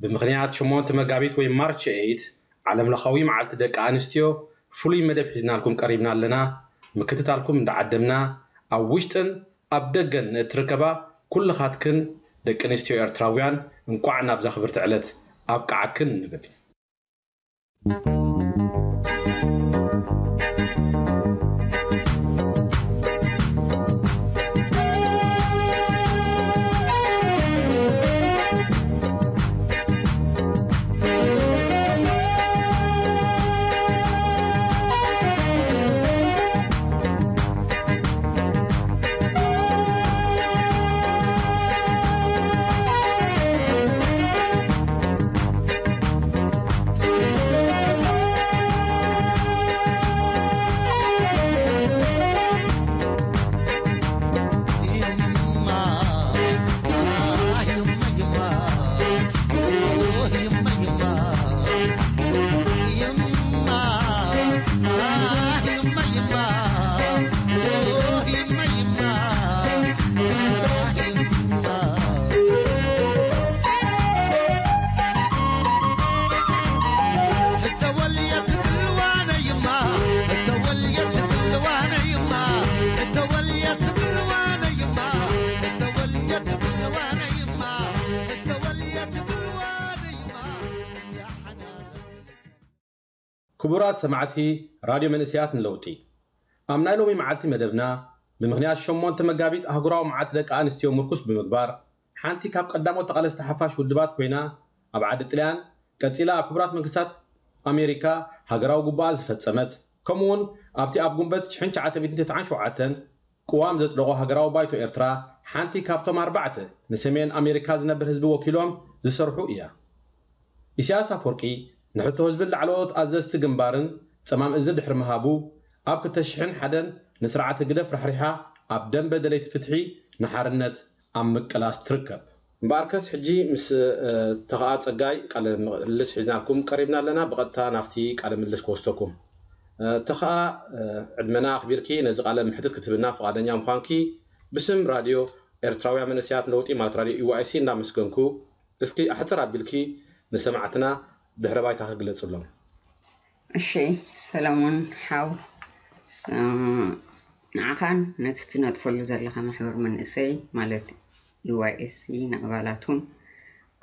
ብምኽንያት ሸሞንተ መጋቢት ወይ ማርች ኤይት ዓለምለኻዊ መዓልቲ ደቂ ኣንስትዮ ፍሉይ መደብ ሒዝናልኩም ቀሪብና ኣለና። ምክትታልኩም እንዳዓደምና ኣብ ውሽጥን ኣብ ደገን ንእትርከባ ኩልኻትክን ደቂ ኣንስትዮ ኤርትራውያን እንቋዕ ናብዛ ክብርቲ ዕለት ኣብቅዓክን ንብል። ክቡራት ሰማዕቲ ራድዮ መንእሰያት ንለውጢ፣ ኣብ ናይ ሎሚ መዓልቲ መደብና፣ ብምኽንያት ሸሞንተ መጋቢት ኣህጉራዊ መዓልቲ ደቂ ኣንስትዮ ምርኩስ ብምግባር፣ ሓንቲ ካብ ቀዳሞት ተቓለስቲ ሓፋሽ ውድባት ኮይና፣ ኣብ ዓዲ ጥልያን፣ ቀጺላ ኣብ ሕቡራት መንግስታት ኣሜሪካ ሃገራዊ ግቡኣ ዝፈጸመት፣ ከምኡውን ኣብቲ ኣብ ጉንበት ሽሕን ትሽዓተ ሚእትን ተስዓን ሸውዓተን ቅዋም ዘጽደቖ ሃገራዊ ባይቶ ኤርትራ ሓንቲ ካብቶም ኣርባዕተ ንሰሜን ኣሜሪካ ዝነብር ህዝቢ ወኪሎም ዝሰርሑ እያ። ኢሳያስ ኣፈወርቂ ንሕቶ ህዝብን ላዕለዎት ኣዘዝቲ ግንባርን ጸማም እዝኒ ድሕሪ ምሃቡ፣ ኣብ ክልተ ሽሕን ሓደን ንስርዓት ህግደፍ ራሕሪሓ ኣብ ደንበ ደለይቲ ፍትሒ ንሓርነት ኣብ ምቅላስ ትርከብ። እምበኣርከስ ሕጂ ምስ ተኽኣ ጸጋይ ቃለ ምልልስ ሒዝናልኩም ቀሪብና ኣለና። ብቐጥታ ናብቲ ቃለ ምልልስ ክወስደኩም። ተኽኣ፣ ዕድመና ኣኽቢርኪ ነዚ ቃለ ምሕትት ክትህብና ፍቓደኛ ምዃንኪ ብስም ራድዮ ኤርትራውያን መንእሰያት ለውጢ ማለት ራድዮ ኢዋይሲ እንዳመስገንኩ፣ እስኪ ኣሕጽር ኣቢልኪ ንሰማዕትና ድሕረ ባይታኺ ግለጽሎም። እሺ ሰለሞን ሓው፣ ንዓኻን ነቲ ትነጥፈሉ ዘለኻ ማሕበር መንእሰይ ማለት ኢዋይኤስሲ ንኣባላቱን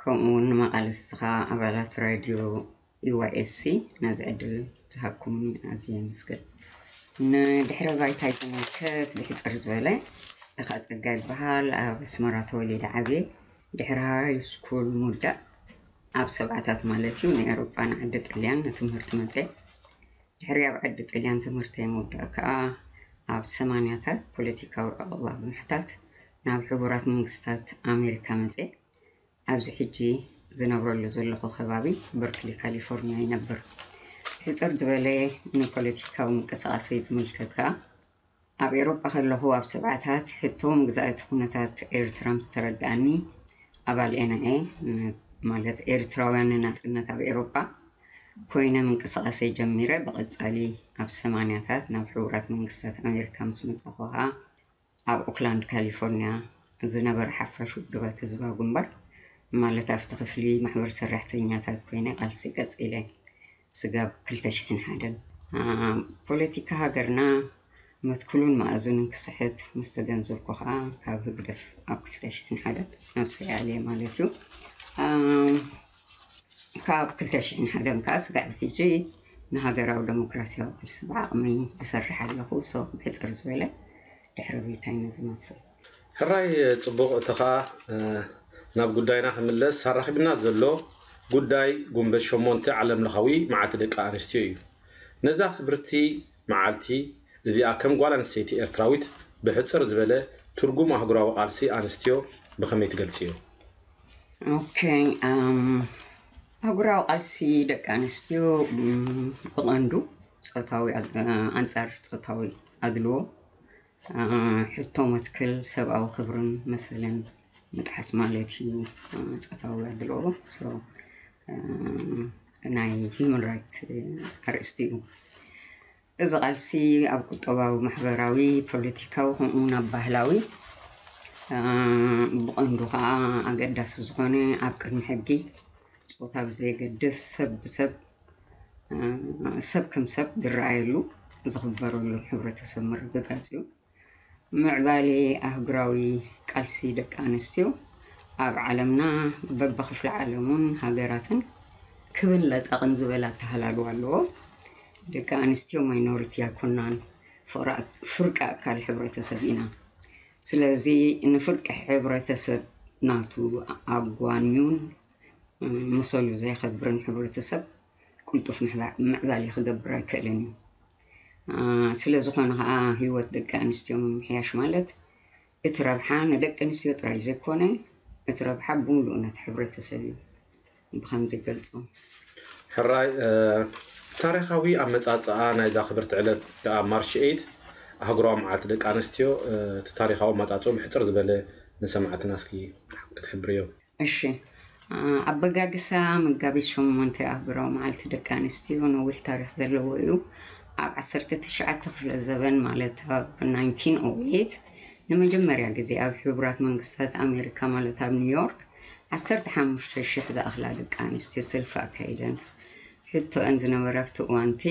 ከምኡ እውን ንመቓልስትኻ ኣባላት ራድዮ ኢዋይኤስሲ ነዚ ዕድል ዝሃብኩምኒ ኣዝየ የመስግን። ንድሕረ ባይታይ ዝምልከት ብሕጽር ዝበለ፣ ተኻ ጸጋ ይበሃል። ኣብ ኣስመራ ተወሊደ ዓብየ። ድሕሪ ሃይ ስኩል ምውዳእ ኣብ ሰብዓታት ማለት እዩ፣ ንኤውሮጳ ንዓዲ ጥልያን ንትምህርቲ መጽየ። ድሕሪ ኣብ ዓዲ ጥልያን ትምህርተይ ምውዳእ ከኣ ኣብ ሰማንያታት ፖለቲካዊ ዕቕባ ብምሕታት ናብ ሕቡራት መንግስታት ኣሜሪካ መጽየ። ኣብዚ ሕጂ ዝነብረሉ ዘለኹ ከባቢ በርክሊ ካሊፎርኒያ ይነብር። ሕጽር ዝበለ ንፖለቲካዊ ምንቅስቓሰይ ዝምልከት ከኣ ኣብ ኤውሮጳ ከለኹ ኣብ ሰብዓታት ሕቶ ምግዛእቲ ኩነታት ኤርትራ ምስ ተረድኣኒ ኣባል ኤንኤ ማለት ኤርትራውያን ንናጽነት ኣብ ኤሮጳ ኮይነ ምንቅስቃሰይ ጀሚረ። ብቐጻሊ ኣብ ሰማንያታት ናብ ሕቡራት መንግስታት ኣሜሪካ ምስ መጻኹ ኸኣ ኣብ ኦክላንድ ካሊፎርኒያ ዝነበረ ሓፋሽ ውድባት ህዝባዊ ግንባር፣ ማለት ኣብቲ ክፍሊ ማሕበር ሰራሕተኛታት ኮይነ ቃልሲ ቀጺለ። ስጋብ ክልተ ሽሕን ሓደን ፖለቲካ ሃገርና መትክሉን መኣዝኑን ክስሕት ምስ ተገንዘብኩ ኸኣ ካብ ህግደፍ ኣብ ክልተ ሽሕን ሓደን ነብሰይ ኣልየ ማለት እዩ። ካብ ክልተ ሽሕን ሓደን ከኣ ስጋብ ሕጂ ንሃገራዊ ደሞክራሲያዊ ቃልሲ ብዓቕመይ እሰርሕ ኣለኹ። ሶ ብሕጽር ዝበለ ድሕሪ ቤታይ ነዚ መስል። ሕራይ ጽቡቕ እቲ ኸኣ ናብ ጉዳይና ክምለስ ኣራኺብና ዘሎ ጉዳይ ጉንበት ሸሞንተ ዓለም ለኻዊ መዓልቲ ደቂ ኣንስትዮ እዩ። ነዛ ክብርቲ መዓልቲ እዚኣ ከም ጓል ኣንስተይቲ ኤርትራዊት ብሕጽር ዝበለ ትርጉም ኣህጉራዊ ቃልሲ ኣንስትዮ ብኸመይ ትገልጽዮ? ኦኬ ኣህጉራዊ ቃልሲ ደቂ ኣንስትዮ ብቐንዱ ፆታዊ ኣንፃር ፆታዊ ኣድልዎ ሕቶ መትክል ሰብኣዊ ክብርን መሰልን ምጥሓስ ማለት እዩ። ፆታዊ ኣድልዎ ናይ human right ኣርእስቲ እዩ። እዚ ቃልሲ ኣብ ቁጠባዊ፣ ማሕበራዊ፣ ፖለቲካዊ ከምኡ እውን ኣብ ባህላዊ ብቐንዱ ከዓ ኣገዳሲ ዝኾነ ኣብ ቅድሚ ሕጊ ፆታ ብዘየገድስ ሰብ ብሰብ ሰብ ከም ሰብ ዝረኣየሉ ዝኽበረሉ ሕብረተሰብ ምርግጋፅ እዩ። ምዕባሌ ኣህጉራዊ ቃልሲ ደቂ ኣንስትዮ ኣብ ዓለምና በብክፍለ ዓለሙን ሃገራትን ክብን ለጠቕን ዝበለ ኣተሃላልዋ ኣለዎ። ደቂ ኣንስትዮ ማይኖሪቲ ኣይኮናን፣ ፍርቂ ኣካል ሕብረተሰብ ኢና። ስለዚ ንፍርቂ ሕብረተሰብ ናቱ ኣጓንዩን ምሰሉ ዘየኸብርን ሕብረተሰብ ቅልጡፍ ምዕባሌ ክገብር ኣይክእልን እዩ። ስለ ዝኾነ ከዓ ህይወት ደቂ ኣንስትዮ ምምሕያሽ ማለት እቲ ረብሓ ንደቂ ኣንስትዮ ጥራይ ዘይኮነ እቲ ረብሓ ብምሉእ ነቲ ሕብረተሰብ እዩ ብኸምዚ ይገልጾ። ሕራይ ታሪኻዊ ኣመፃፅኣ ናይዛ ክብርቲ ዕለት ከዓ ማርች ኤይት ኣህጉራዊ መዓልቲ ደቂ ኣንስትዮ እቲ ታሪኻዊ ኣመፃፅኡ ብሕፅር ዝበለ ንሰማዕትና እስኪ ክትሕብርዮ። እሺ ኣበጋግሳ መጋቢት ሸሞንተ ኣህጉራዊ መዓልቲ ደቂ ኣንስትዮ ነዊሕ ታሪክ ዘለዎ እዩ። ኣብ ዓሰርተ ትሽዓተ ክፍለ ዘበን ማለት ኣብ ናይንቲን ኦ ኤይት ንመጀመርያ ግዜ ኣብ ሕቡራት መንግስታት ኣሜሪካ ማለት ኣብ ኒውዮርክ ዓሰርተ ሓሙሽተ ሽሕ ዝኣኽላ ደቂ ኣንስትዮ ሰልፊ ኣካይደን። ሕቶአን ዝነበረ ኣብቲ እዋንቲ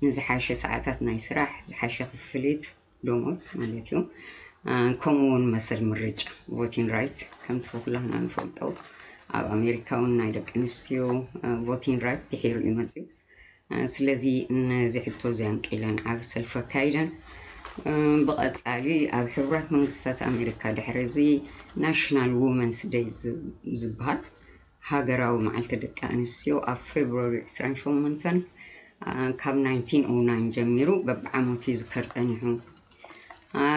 ንዝሓሸ ሰዓታት ናይ ስራሕ፣ ዝሓሸ ክፍሊት፣ ደሞዝ ማለት እዩ። ከምኡ እውን መሰል ምርጫ ቮቲን ራይት ከምቲ ኩላህና ንፈልጦ ኣብ ኣሜሪካ እውን ናይ ደቂ ኣንስትዮ ቮቲን ራይት ድሒሩ እዩ መፅዩ። ስለዚ ነዚ ሕቶ እዚ ኣንቂለን ዓቢ ሰልፊ ኣካይደን። ብቐፃሊ ኣብ ሕቡራት መንግስታት ኣሜሪካ ድሕሪ እዚ ናሽናል ውመንስ ደይ ዝበሃል ሃገራዊ መዓልቲ ደቂ ኣንስትዮ ኣብ ፌብሩዋሪ ዕስራን ሸሞንተን ካብ ናይንቲን ኦ ናይን ጀሚሩ በብዓመቱ ይዝከር ጸኒሑ።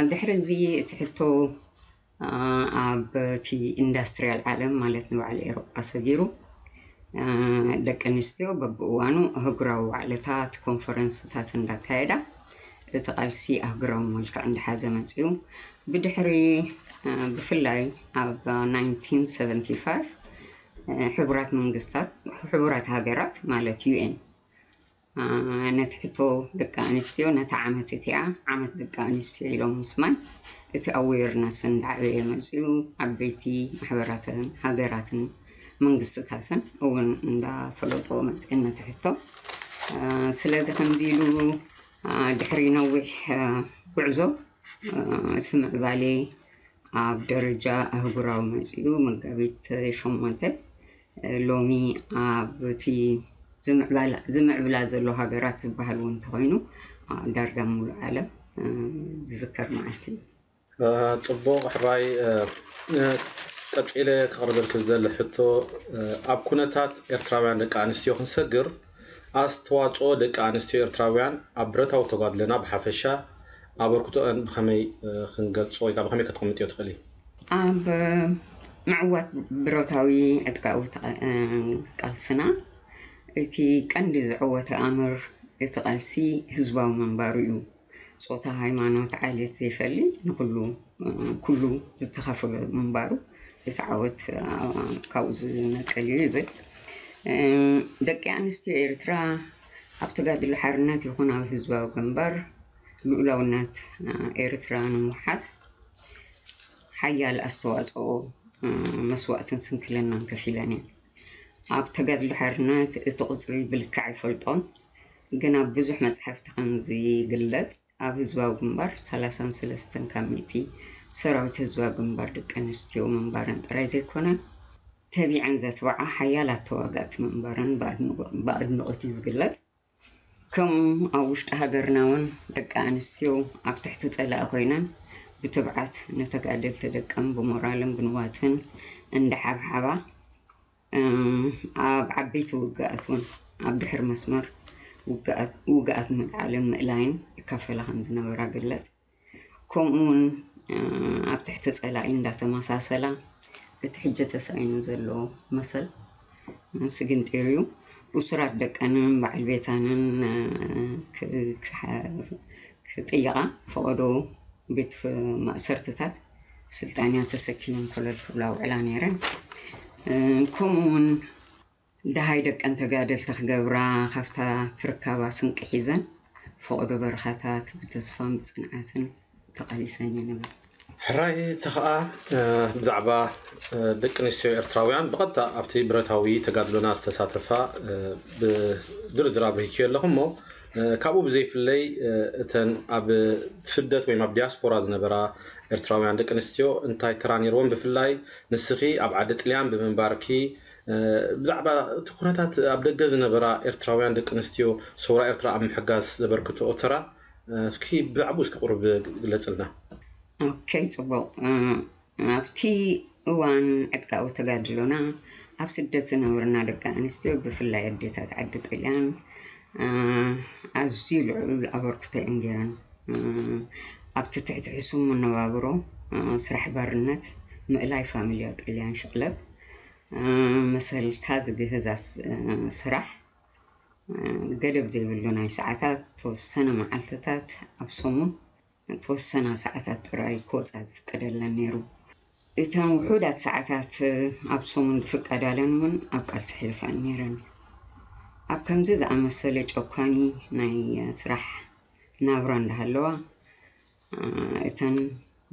ድሕሪ እዚ እቲ ሕቶ ኣብ እቲ ኢንዳስትርያል ዓለም ማለት ንባዕሊ ኤሮጳ ሰጊሩ ደቂ ኣንስትዮ በብእዋኑ ኣህጉራዊ ዋዕለታት ኮንፈረንስታት እንዳካየዳ እቲ ቃልሲ ኣህጉራዊ መልክዕ እንዳሓዘ መፅዩ። ብድሕሪ ብፍላይ ኣብ ናይንቲን ሰቨንቲ ፋይቭ ሕቡራት መንግስታት ሕቡራት ሃገራት ማለት ዩ ኤን ነቲ ሕቶ ደቂ ኣንስትዮ ነታ ዓመት እቲኣ ዓመት ደቂ ኣንስትዮ ኢሎም ምስማይ እቲ ኣዌርነስ እንዳዓበየ መፅዩ። ዓበይቲ ማሕበራትን ሃገራትን መንግስትታትን እውን እንዳፈለጦ መፅየን ነቲ ሕቶ። ስለዚ ከምዚ ኢሉ ድሕሪ ነዊሕ ጉዕዞ እቲ ምዕባሌ ኣብ ደረጃ ኣህጉራዊ መፂኡ መጋቢት ሸሞንተ ሎሚ ኣብ እቲ ዝምዕብላ ዘሎ ሃገራት ዝበሃል እውን እንተኾይኑ ዳርጋ ሙሉእ ዓለም ዝዝከር መዓልቲ እዩ። ፅቡቕ ሕራይ ቀፂለ ክቕርበልክ ዝደሊ ሕቶ ኣብ ኩነታት ኤርትራውያን ደቂ ኣንስትዮ ክንሰግር ኣስተዋፅኦ ደቂ ኣንስትዮ ኤርትራውያን ኣብ ብረታዊ ተጋድሎና ብሓፈሻ ኣበርክቶአን ብኸመይ ክንገልፆ ወይ ከዓ ብኸመይ ከተቐምጥዮ ትኽእሊ? ኣብ ምዕዋት ብረታዊ ዕጥቃዊ ቃልስና እቲ ቀንዲ ዝዕወተ ኣምር እቲ ቃልሲ ህዝባዊ ምንባሩ እዩ። ፆታ፣ ሃይማኖት፣ ዓሌት ዘይፈሊ ንኩሉ ኩሉ ዝተኻፈሎ ምንባሩ እቲ ዓወት ካብኡ ዝነቀል እዩ ይብል። ደቂ ኣንስትዮ ኤርትራ ኣብ ተጋድሎ ሓርነት ይኹን ኣብ ህዝባዊ ግንባር ልኡላውነት ኤርትራ ንምውሓስ ሓያል ኣስተዋፅኦ፣ መስዋእትን ስንክልናን ከፊለን እየን። ኣብ ተጋድሎ ሓርነት እቲ ቁፅሪ ብልክዕ ኣይፈልጦን፣ ግን ኣብ ብዙሕ መፅሓፍቲ ከምዝግለፅ ኣብ ህዝባዊ ግንባር ሰላሳን ሰለስተን ካብ ሚእቲ ሰራዊት ህዝባዊ ግንባር ደቂ ኣንስትዮ ምንባረን ጥራይ ዘይኮነ፣ ተቢዐን ዘትብዓ ሓያላት ተዋጋእቲ ምንባረን ብኣድንቆት እዩ ዝግለፅ። ከምኡ ኣብ ውሽጢ ሃገርና እውን ደቂ ኣንስትዮ ኣብ ትሕቲ ፀላኢ ኮይነን ብትብዓት ንተጋደልቲ ደቀን ብሞራልን ብንዋትን እንዳሓብሓባ ኣብ ዓበይቲ ውግኣት እውን ኣብ ድሕሪ መስመር ውግኣት ምልዓልን ምእላይን ይካፈላ ከም ዝነበራ ግለፅ። ከምኡ እውን ኣብ ትሕቲ ፀላኢ እንዳተመሳሰላ እቲ ሕጂ ተሳኢኑ ዘሎ መሰል ስግንጢር እዩ። እሱራት ደቀንን በዓል ቤታንን ክጥይቓ ፈቐዶ ቤት ማእሰርትታት ስልጣንያ ተሰኪመን ኮለል ክብላ ውዕላ ነይረን። ከምኡ እውን ደሃይ ደቀን ተጋደልቲ ክገብራ ካብታ ትርካባ ስንቂ ሒዘን ፈቐዶ በረኻታት ብተስፋን ብፅንዓትን ተቓሊሰን እየን ይብል። ሕራይ ተኸኣ ብዛዕባ ደቂ ኣንስትዮ ኤርትራውያን ብቐጥታ ኣብቲ ብረታዊ ተጋድሎና ዝተሳተፋ ብዝርዝር ኣብርሂክዮ ኣለኹ እሞ፣ ካብኡ ብዘይፍለይ እተን ኣብ ስደት ወይም ኣብ ዲያስፖራ ዝነበራ ኤርትራውያን ደቂ ኣንስትዮ እንታይ ተራ ነይርዎም? ብፍላይ ንስኺ ኣብ ዓዲ ጥልያን ብምንባርኪ ብዛዕባ እቲ ኩነታት ኣብ ደገ ዝነበራ ኤርትራውያን ደቂ ኣንስትዮ ሰውራ ኤርትራ ኣብ ምሕጋዝ ዘበርክትኦ ተራ እስኪ ብዛዕባኡ እስኪ ቁሩብ ግለጽልና። ኦኬ፣ ጽቡቕ። ኣብቲ እዋን ዕጥቃዊ ተጋድሎና ኣብ ስደት ዝነበርና ደቂ ኣንስትዮ ብፍላይ ኣዴታት ዓዲ ጥልያን ኣዝዩ ልዑል ኣበርክቶ እየን ገይረን። ኣብቲ ትሕቲ ሕሱም መነባብሮ፣ ስራሕ ባርነት፣ ምእላይ ፋሚልያ ጥልያን ሽቕለብ መሰልካ ዝግህዝ ስራሕ ገደብ ዘይብሉ ናይ ሰዓታት ተወሰነ መዓልትታት ኣብ ሰሙን ተወሰና ሰዓታት ጥራይ ክወፃ ዝፍቀደለን ነይሩ። እተን ውሑዳት ሰዓታት ኣብ ሰሙን ዝፍቀዳለን እውን ኣብ ቃልሲ ሕልፈን ነይረን። ኣብ ከምዚ ዝኣመሰለ ጨኳኒ ናይ ስራሕ ናብራ እንዳሃለዋ እተን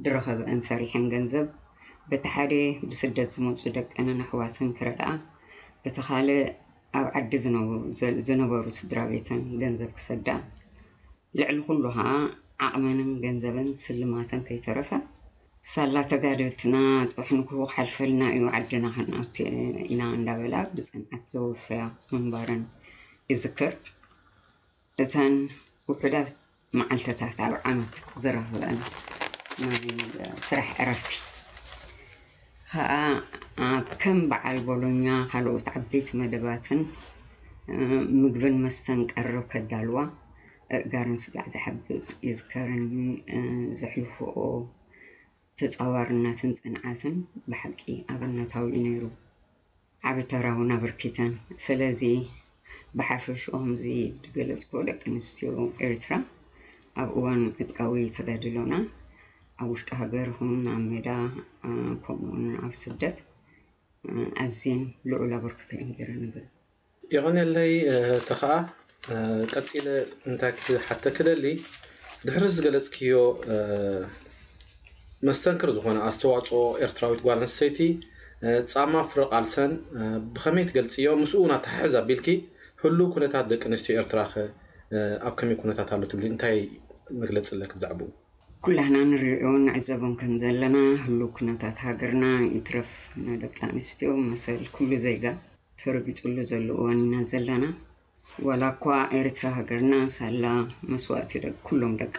ድረኸብአን ሰሪሐን ገንዘብ በቲ ሓደ ብስደት ዝመፁ ደቀንን ኣሕዋትን ክረድኣ፣ በቲ ካልእ ኣብ ዓዲ ዝነበሩ ስድራ ቤተን ገንዘብ ክሰዳ፣ ልዕሊ ኩሉ ከዓ ዓቕመንን ገንዘበን ስልማተን ከይተረፈ ሳላ ተጋደልትና ፅባሕ ንግሆ ክሓልፈልና እዩ ዓድና ክንኣቱ ኢና እንዳበላ ብፅንዓት ዘወፈያ ምንባረን ይዝክር። እተን ውሑዳት መዓልትታት ኣብ ዓመት ዝረኽበአን ናይ ስራሕ ዕረፍቲ ከዓ ኣብ ከም በዓል ቦሎኛ ካልኦት ዓበይቲ መደባትን ምግብን መስተን ቀርብ ከዳልዋ እእጋረን ስጋዕ ዝሓብጥ ይዝከረኒ። ዘሕልፍኦ ተፃዋርነትን ፅንዓትን ብሓቂ ኣብነታዊ እዩ ነይሩ። ዓቢ ተራ እውን ኣበርኪተን። ስለዚ ብሓፈሽኡ ከምዚ ዝገለፅክዎ ደቂ ኣንስትዮ ኤርትራ ኣብ እዋን ዕጥቃዊ ተጋድሎና ኣብ ውሽጢ ሃገር ይኹን ኣብ ሜዳ ከምኡውን ኣብ ስደት ኣዝየን ልዑል ኣበርክቶ እየን ገይረን ንብል። የቐንየለይ ተኸኣ። ቀጺለ እንታይ ክሓተኪ ደሊ፣ ድሕሪ ዝገለጽክዮ መስተንክር ዝኾነ ኣስተዋጽኦ ኤርትራዊት ጓል ኣንስተይቲ፣ ጻማ ፍረ ቃልሰን ብኸመይ ትገልጽዮ? ምስኡ እውን ኣተሓሕዝ ኣቢልኪ ህሉው ኩነታት ደቂ ኣንስትዮ ኤርትራኸ ኣብ ከመይ ኩነታት ኣሎ ትብሊ? እንታይ መግለጺ ኣለኪ ብዛዕባኡ? ኩላህና ንሪኦን ንዕዘቦን ከም ዘለና ህሉው ኩነታት ሃገርና ይትረፍ ንደቂ ኣንስትዮ መሰል ኩሉ ዜጋ ተረጊጹሉ ዘሎ እዋን ኢና ዘለና። ዋላ እኳ ኤርትራ ሃገርና ሳላ መስዋእቲ ደቂ ኩሎም ደቃ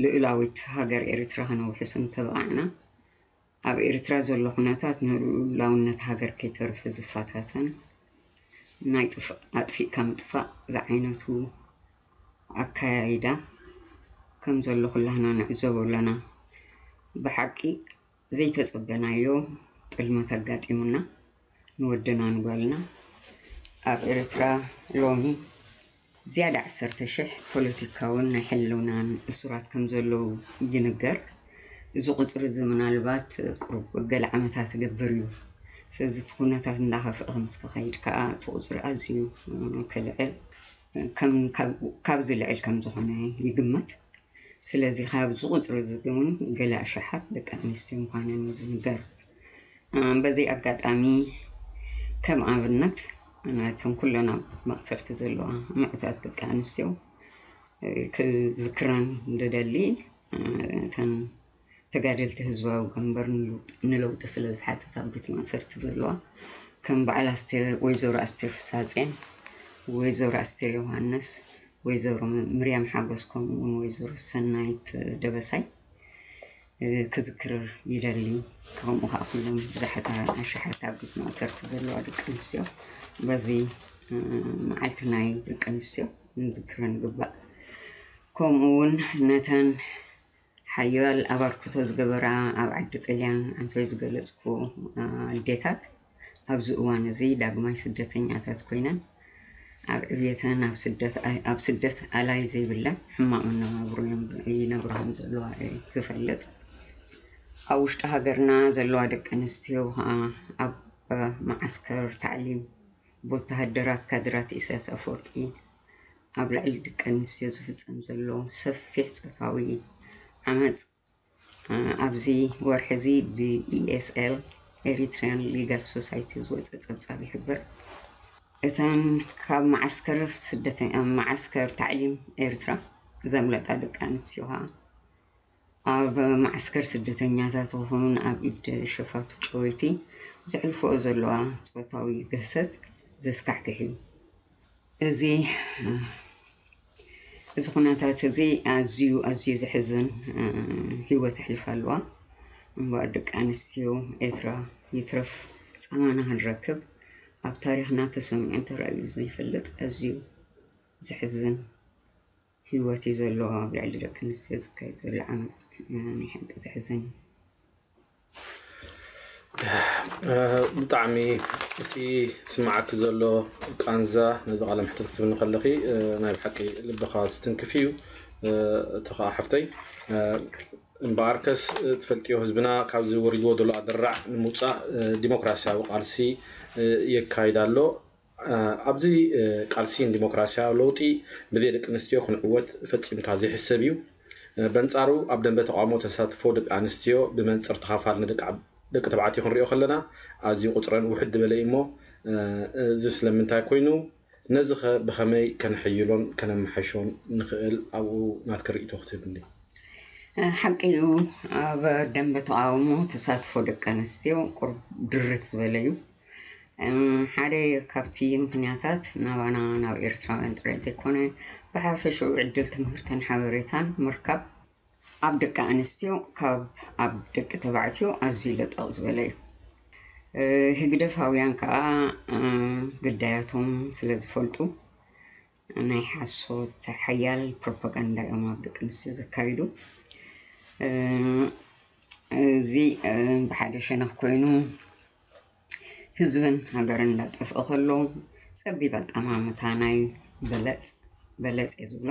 ልኡላዊት ሃገር ኤርትራ ከነውሕስ እንተበቓዕና፣ ኣብ ኤርትራ ዘሎ ኩነታት ንልኡላውነት ሃገር ከይተርፍ ዝፈታተን ናይ ጥፍ ኣጥፊእካ ምጥፋእ ዝዓይነቱ ኣካያይዳ ከም ዘሎ ኩላህና ንዕዘቦ ኣለና። ብሓቂ ዘይተጸበናዮ ጥልመት ኣጋጢሙና ንወድና ንጓልና። ኣብ ኤርትራ ሎሚ ዝያዳ ዓሰርተ ሽሕ ፖለቲካውን ናይ ሕልውናን እሱራት ከም ዘለዉ ይንገር። እዚ ቁፅሪ እዚ ምናልባት ቁሩብ ገለ ዓመታት ዝገብር እዩ። ስለዚ እቲ ኩነታት እንዳኸፍአ ምስ ክኸይድ ከዓ እቲ ቁፅሪ ኣዝዩ ክልዕል፣ ከም ካብ ዝልዕል ከም ዝኾነ ይግመት። ስለዚ ካብዚ ቁፅሪ እዚ እውን ገለ ኣሽሓት ደቂ ኣንስትዮ ምዃነን እዩ ዝንገር። በዚ ኣጋጣሚ ከም ኣብነት ነተን ኩለን ኣብ ማእሰርቲ ዘለዋ ምዑታት ደቂ ኣንስትዮ ክዝክረን ዝደሊ፣ እተን ተጋደልቲ ህዝባዊ ግንባር ንለውጢ ስለ ዝሓተታ ኣብ ቤት ማእሰርቲ ዘለዋ ከም በዓል ኣስቴር፣ ወይዘሮ ኣስቴር ፍሳጼን፣ ወይዘሮ ኣስቴር ዮሃንስ፣ ወይዘሮ ምርያም ሓጎስ ከምኡ እውን ወይዘሮ ሰናይት ደበሳይ ክዝክር ይደሊ። ከምኡ ከዓ ኩሎም ብዙሓት ኣሽሓት ኣብ ቤት ማእሰርቲ ዘለዋ ደቂ ኣንስትዮ በዚ መዓልቲ ናይ ደቂ ኣንስትዮ ንዝክረን ይግባእ። ከምኡ እውን ነተን ሓያል ኣባርክቶ ዝገበራ ኣብ ዓዲ ጥልያን ኣንቶይ ዝገለፅኩ ኣዴታት ኣብዚ እዋን እዚ ዳግማይ ስደተኛታት ኮይነን ኣብ ዕብየተን ኣብ ስደት ኣላይ ዘይብለን ሕማቕ መነባብሮ ይነብራ ከም ዘለዋ ዝፈልጥ። ኣብ ውሽጢ ሃገርና ዘለዋ ደቂ ኣንስትዮ ከዓ ኣብ መዓስከር ታዕሊም ብወተሃደራት ካድራት ኢሳያስ ኣፈወርቂ ኣብ ልዕሊ ደቂ ኣንስትዮ ዝፍጸም ዘሎ ሰፊሕ ጾታዊ ዓመጽ ኣብዚ ወርሒ እዚ ብኢኤስኤል ኤሪትሪያን ሊጋል ሶሳይቲ ዝወፀ ፀብፃብ ይሕብር። እተን ካብ መዓስከር ስደተ መዓስከር ታዕሊም ኤርትራ ዘምለጣ ደቂ ኣንስትዮ ከዓ ኣብ መዓስከር ስደተኛታት ይኹን ኣብ ኢድ ሸፋቱ ጨወይቲ ዘሕልፈኦ ዘለዋ ጾታዊ ግህሰት ዘስካሕክሕ እዩ። እዚ እዚ ኩነታት እዚ ኣዝዩ ኣዝዩ ዘሕዝን ህይወት ኣሕሊፋ ኣለዋ። እምበኣር ደቂ ኣንስትዮ ኤርትራ ይትረፍ ፃማና ክንረክብ ኣብ ታሪኽና ተሰሚዑ ተራእዩ ዘይፈልጥ ኣዝዩ ዘሕዝን ህይወት እዩ ዘሎ ኣብ ልዕሊ ደቂ ኣንስትዮ ዝካየድ ዘሎ ዓመፅ ናይ ሓቂ ዘሕዝን እዩ። ብጣዕሚ እቲ ስማዓኪ ዘሎ ቃንዛ ነዚ ቃለ መሕተት ክትብኒ ከለኺ ናይ ብሓቂ ልብኻ ዝትንክፍ እዩ። እቲ ከዓ ሓፍተይ እምበኣርከስ ትፈልጥዮ ህዝብና ካብዚ ወሪድዎ ዘሎ ኣደራዕ ንምውፃእ ዲሞክራሲያዊ ቃልሲ የካይድ ኣሎ። ኣብዚ ቃልሲ ንዲሞክራሲያዊ ለውጢ ብዘይ ደቂ ኣንስትዮ ክንዕወት ፈጺምካ ዘይሕሰብ እዩ። በንጻሩ ኣብ ደንበ ተቓውሞ ተሳትፎ ደቂ ኣንስትዮ ብመንጽር ተኻፋል ንደቂ ተባዕትዮ ክንሪኦ ከለና ኣዝዩ ቁጽረን ውሕድ ዝበለ እዩ እሞ እዚ ስለምንታይ ኮይኑ ነዚ ኸ ብኸመይ ከነሐይሎን ከነመሓይሾን ንኽእል ኣብኡ ናትኪ ርእይቶ ክትህብኒ። ሓቂ እዩ ኣብ ደንበ ተቓውሞ ተሳትፎ ደቂ ኣንስትዮ ቁሩብ ድርት ዝበለ እዩ። ሓደ ካብቲ ምኽንያታት ናባና ናብ ኤርትራውያን ጥራይ ዘይኮነ ብሓፈሽኡ ዕድል ትምህርትን ሓበሬታን ምርካብ ኣብ ደቂ ኣንስትዮ ካብ ኣብ ደቂ ተባዕትዮ ኣዝዩ ለጠቕ ዝበለ እዩ። ህግደፋውያን ከዓ ግዳያቶም ስለ ዝፈልጡ ናይ ሓሶት ሓያል ፕሮፓጋንዳ እዮም ኣብ ደቂ ኣንስትዮ ዘካይዱ። እዚ ብሓደ ሸነኽ ኮይኑ ህዝብን ሃገርን እንዳጠፍአ ከሎ ጸቢብ ኣጠማምታ ናይ በለጽ በለጽ እየ ዝብሎ።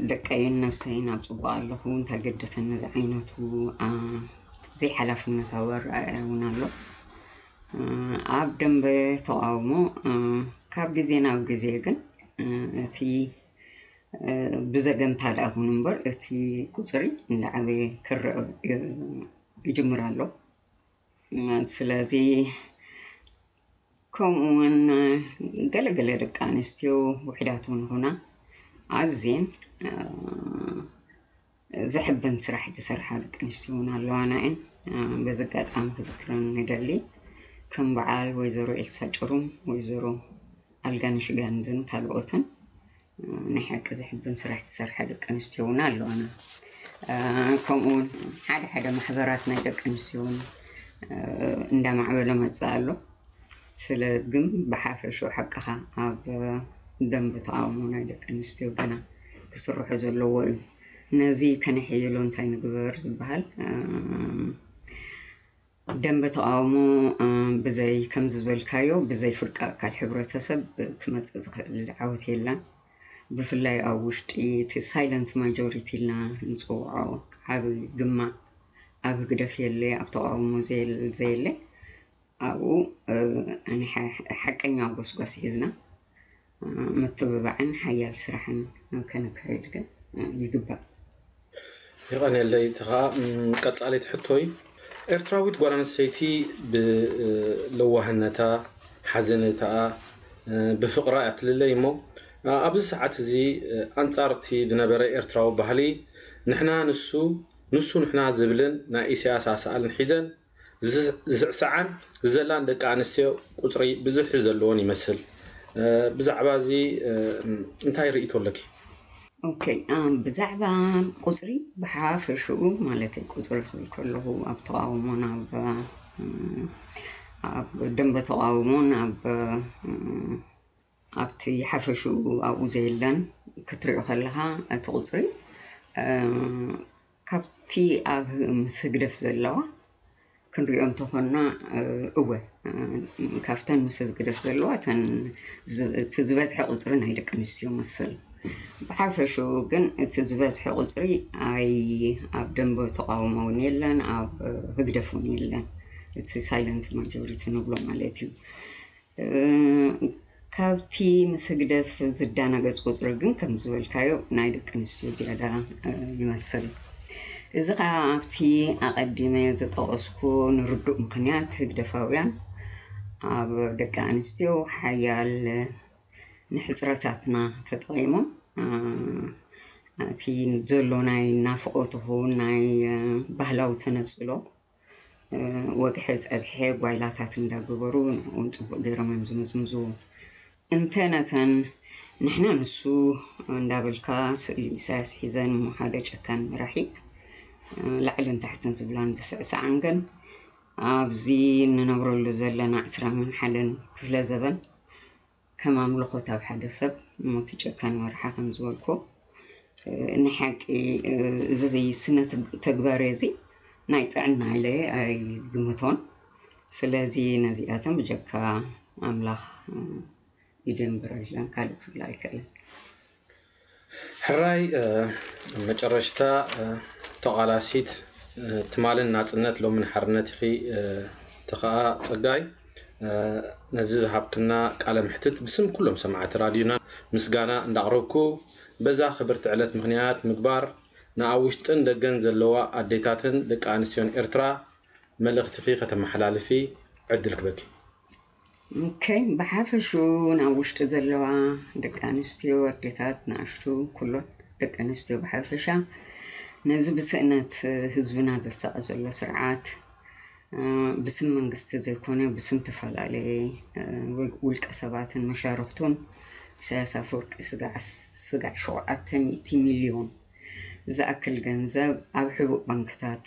ደቀይን ነብሰይን ኣብ ጽቡቕ ኣለኹ እንታይ ገደሰኒ ዝዓይነቱ ዘይሓላፍነታዊ ኣረኣእያ እውን ኣሎ። ኣብ ደንበ ተቓውሞ ካብ ግዜ ናብ ግዜ ግን እቲ ብዘገምታ ደኣ ይኹን እምበር እቲ ቁፅሪ እንዳዓበየ ክረአ ይጅምር ኣሎ። ስለዚ ከምኡ እውን ገለገለ ደቂ ኣንስትዮ ውሕዳት እውን ይኹና ኣዝየን ዘሕብን ስራሕ ዝሰርሓ ደቂ ኣንስትዮ እውን ኣለዋና እየን። በዚ ኣጋጣሚ ክዝክረን ንደሊ ከም በዓል ወይዘሮ ኤልሳ ጭሩም፣ ወይዘሮ ኣልጋነሽ ጋንድን ካልኦትን ናይ ሓቂ ዘሕብን ስራሕ ዝሰርሓ ደቂ ኣንስትዮ እውን ኣለዋና። ከምኡ እውን ሓደ ሓደ ማሕበራት ናይ ደቂ ኣንስትዮ እውን እንዳማዕበለ መፅእ ኣሎ። ስለ ግን ብሓፈሽኡ ሓቅኻ ኣብ ደንበ ተቓውሞ ናይ ደቂ ኣንስትዮ ገና ክስርሑ ዘለዎ እዩ። ነዚ ከነሕይሎ እንታይ ንግበር ዝበሃል ደንበ ተቓውሞ ብዘይ ከምዚ ዝበልካዮ ብዘይ ፍርቂ ኣካል ሕብረተሰብ ክመፅእ ዝኽእል ዓወት የለን። ብፍላይ ኣብ ውሽጢ እቲ ሳይለንት ማጆሪቲ ኢልና ንፅውዖ ዓብዪ ግማዕ ኣብ ህግደፍ የለ፣ ኣብ ተቓውሞ ዘየለ፣ ኣብኡ ሓቀኛ ጎስጓስ ሒዝና ምትብባዕን ሓያል ስራሕን ከነካይድ ግን ይግባእ። የቐንየለይ። እቲ ኸዓ ቀጻሊት ሕቶይ፣ ኤርትራዊት ጓል ኣንስተይቲ ብለዋህነታ፣ ሓዘኔታኣ፣ ብፍቕራ እያ ትልለይ እሞ፣ ኣብዚ ሰዓት እዚ ኣንጻር እቲ ዝነበረ ኤርትራዊ ባህሊ ንሕና ንሱ፣ ንሱ ንሕና ዝብልን ናይ ኢሳያስ ኣሳእልን ሒዘን ዝስዕስዓን ዝዘላን ደቂ ኣንስትዮ ቁጽሪ ብዝሒ ዘለወን ይመስል። ብዛዕባ እዚ እንታይ ርእይቶ ኣለኪ? ኦኬ፣ ብዛዕባ ቁጽሪ ብሓፈሽኡ፣ ማለት ቁጽሪ ክብል ከለኹ ኣብ ተቓውሞን ኣብ ኣብ ደንበ ተቓውሞን ኣብ ኣብቲ ሓፈሽኡ ኣብኡ ዘየለን ክትሪኦ ከለኻ፣ እቲ ቁጽሪ ካብቲ ኣብ ምስ ህግደፍ ዘለዋ ክንሪኦ እንተኾንና፣ እወ፣ ካብተን ምስ ህግደፍ ዘለዋ እተን እቲ ዝበዝሐ ቁጽሪ ናይ ደቂ ኣንስትዮ መስል። ብሓፈሽኡ ግን እቲ ዝበዝሐ ቁጽሪ ኣይ ኣብ ደንበ ተቓውሞ እውን የለን፣ ኣብ ህግደፍ እውን የለን። እቲ ሳይለንት ማጆሪቲ ንብሎ ማለት እዩ። ካብቲ ምስ ህግደፍ ዝዳናገጽ ቁጽሪ ግን ከም ዝበልካዮ ናይ ደቂ ኣንስትዮ ዝያዳ ይመስል። እዚ ኸኣ ኣብቲ ኣቐዲመ ዝጠቐስኩ ንርዱእ ምኽንያት ህግደፋውያን ኣብ ደቂ ኣንስትዮ ሓያል ንሕጽረታትና ተጠቒሞም እቲ ዘሎ ናይ ናፍቖት ይኹን ናይ ባህላዊ ተነጽሎ ወግሐ ጸብሐ ጓይላታት እንዳገበሩ ንዕኡን ጽቡቕ ገይሮም እዮም ዝምዝምዝዎ። እንተ ነተን ንሕና ንሱ እንዳበልካ ስእሊ ኢሳያስ ሒዘን እሞ ሓደ ጨካን መራሒ ላዕልን ታሕትን ዝብላን ዝስዕስዓን ግን ኣብዚ እንነብረሉ ዘለና ዕስራን ሓደን ክፍለ ዘበን ከም ኣምልኾት ኣብ ሓደ ሰብ ሞት ጨካን መርሓ ከም ዝበልኩ ንሓቂ እዚ ስነ ተግባር እዚ ናይ ጥዕና ኢለ ኣይግምቶን። ስለዚ ነዚኣቶም ብጀካ ኣምላኽ ኢዱ የንብረለን ካልእ ክብል ኣይክእልን። ሕራይ መጨረሽታ ተቓላሲት ትማልን ናጽነት ሎምን ሓርነት ኢኺ። እቲ ኸኣ ጸጋይ ነዚ ዝሃብክና ቃለ ምሕትት ብስም ኩሎም ሰማዕቲ ራድዮና ምስጋና እንዳቕረብኩ፣ በዛ ክብርቲ ዕለት ምኽንያት ምግባር ንኣብ ውሽጥን ደገን ዘለዋ ኣዴታትን ደቂ ኣንስትዮን ኤርትራ መልእኽትኺ ከተመሓላልፊ ዕድል ክበኪ። ኦኬ፣ ብሓፈሽኡ ናብ ውሽጢ ዘለዋ ደቂ ኣንስትዮ፣ ኣዴታት፣ ንኣሽቱ፣ ኩሎን ደቂ ኣንስትዮ ብሓፈሻ ነዚ ብስእነት ህዝብና ዘሳቒ ዘሎ ስርዓት ብስም መንግስቲ ዘይኮነ ብስም ተፈላለየ ውልቀ ሰባትን መሻርኽቱን ኢሳያስ ኣፈወርቂ ስጋዕ ሸውዓተ ሚእቲ ሚልዮን ዝኣክል ገንዘብ ኣብ ሕቡእ ባንክታት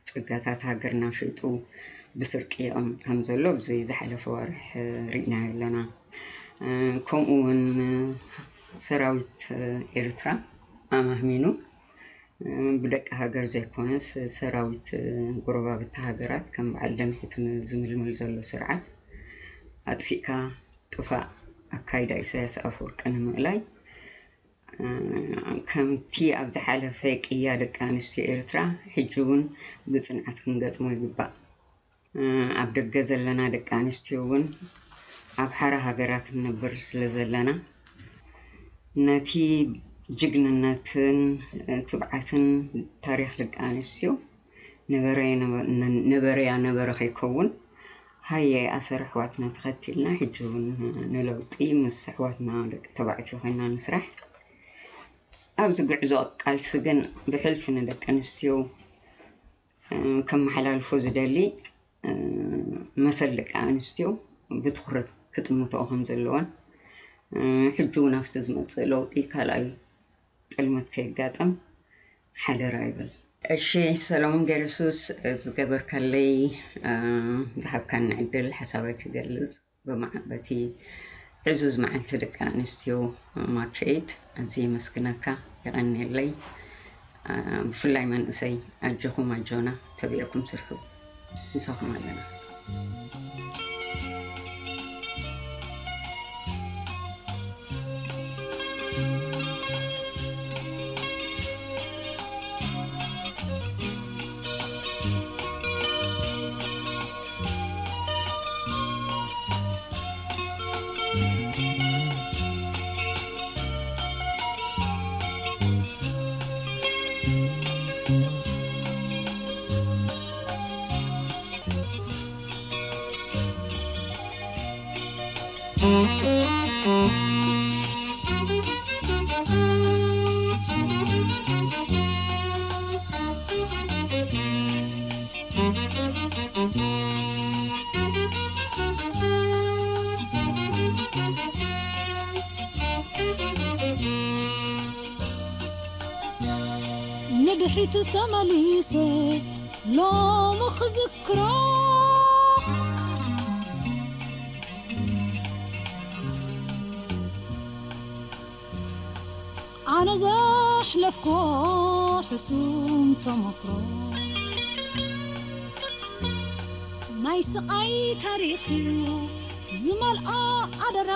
ጽጋታት ሃገርና ሸይጡ ብስርቂ የቐምጥ ከም ዘሎ ኣብዚ ዝሓለፈ ወርሕ ርኢናዮ ኣለና። ከምኡ እውን ሰራዊት ኤርትራ ኣማህሚኑ ብደቂ ሃገር ዘይኮነስ ሰራዊት ጎረባብቲ ሃገራት ከም በዓል ደምሒት ዝምልምል ዘሎ ስርዓት ኣጥፊእካ ጥፋእ ኣካይዳ ኢሳያስ ኣፈወርቂ ንምእላይ ከምቲ ኣብ ዝሓለፈ ቅያ ደቂ ኣንስትዮ ኤርትራ ሕጂ እውን ብጽንዓት ክንገጥሞ ይግባእ። ኣብ ደገ ዘለና ደቂ ኣንስትዮ እውን ኣብ ሓራ ሃገራት ንነብር ስለ ዘለና ነቲ ጅግንነትን ትብዓትን ታሪኽ ደቂ ኣንስትዮ ነበረያ ነበረ ከይከውን ሃየ ኣሰር ኣሕዋትና ተኸቲልና ሕጂ እውን ንለውጢ ምስ ኣሕዋትና ደቂ ተባዕትዮ ኮይና ንስራሕ። ኣብዚ ጉዕዞ ቃልሲ ግን ብሕልፊ ንደቂ ኣንስትዮ ከመሓላልፎ ዝደሊ መሰል ደቂ ኣንስትዮ ብትኹረት ክጥምትኦ ከም ዘለወን ሕጂ እውን ኣብቲ ዝመፅእ ለውጢ ካልኣይ ጥልመት ከየጋጥም ሓደራ ይብል። እሺ ሰሎሞን ገረሱስ ዝገበርካለይ ዝሃብካኒ ዕድል ሓሳበይ ክገልፅ በቲ ዕዙዝ መዓልቲ ደቂ ኣንስትዮ ማርች ኤይት ኣዝየ የመስግነካ። የቐንየለይ። ብፍላይ መንእሰይ ኣጆኹም ኣጆና ተቢዕኩም ስርሑ። ምሳኹም ኣለና። ንድሕሪት ተመሊሰ ሎሚ ክዝክሮ፣ ኣነ ዘሕለፍኮ ሕሱም ተመክሮ፣ ናይ ስቓይ ታሪኽ እዩ ዝመልኦ ኣደራ።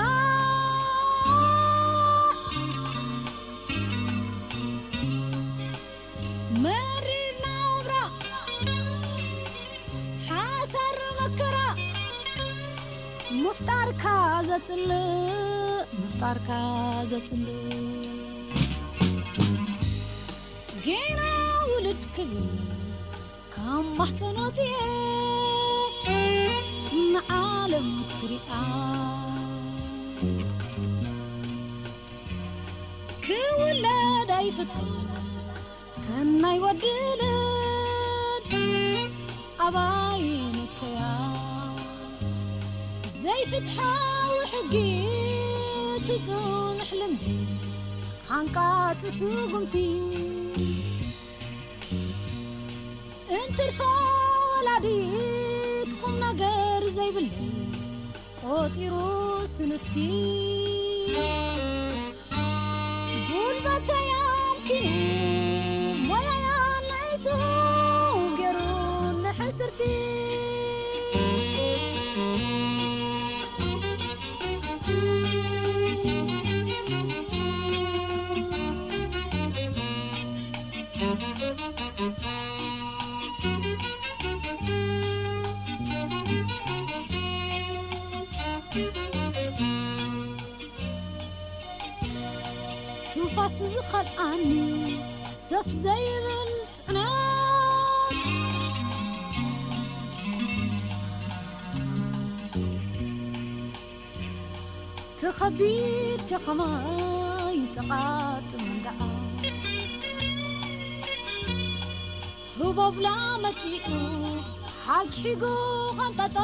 መሪር ናብራ ሓሳር መከራ፣ ምፍጣርካ ዘጽልእ፣ ምፍጣርካ ዘጽልእ። ጌና ውልድ ክብል ካብ ማህፀን ወፅኤ ንዓለም ክሪኣ፣ ክውለድ ኣይፍትን ተናይ ወዲ ልድ ኣባይ ንከያ። ዘይፍትሓዊ ሕጊ ትጽንሕ ልምዲ፣ ሓንቃጺ ስጉምቲ እንትርፎ ወላዲት ቁም ነገር ዘይብሉ ቆጺሩ ስንፍቲ። ጉልበተይ ኣምኪኑ ሞያይ ኣናይሱ ገይሩ ንሕስርቲ። ትንፋስ ዝኸልኣኒ ሰፍ ዘይብል ጽዕነት፣ ትኸቢድ ሸኸማይ ጸቓጥ መንደዓ፣ ህቦብላ መጺኡ ሓግሒጉ ቐንጠጦ።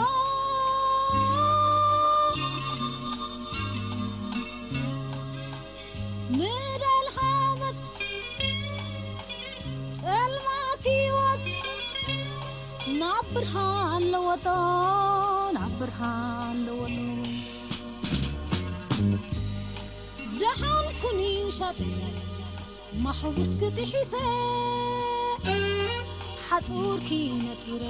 ንደልሃመት ጸልማት ህይወት ናብ ብርሃን ለወጦ፣ ናብ ብርሃን ለወጦ። ደሓን ኩኒ ሻጥር ማሕቡስኪ ጥሒሰ፣ ሓጹርኪ ነጢረ፣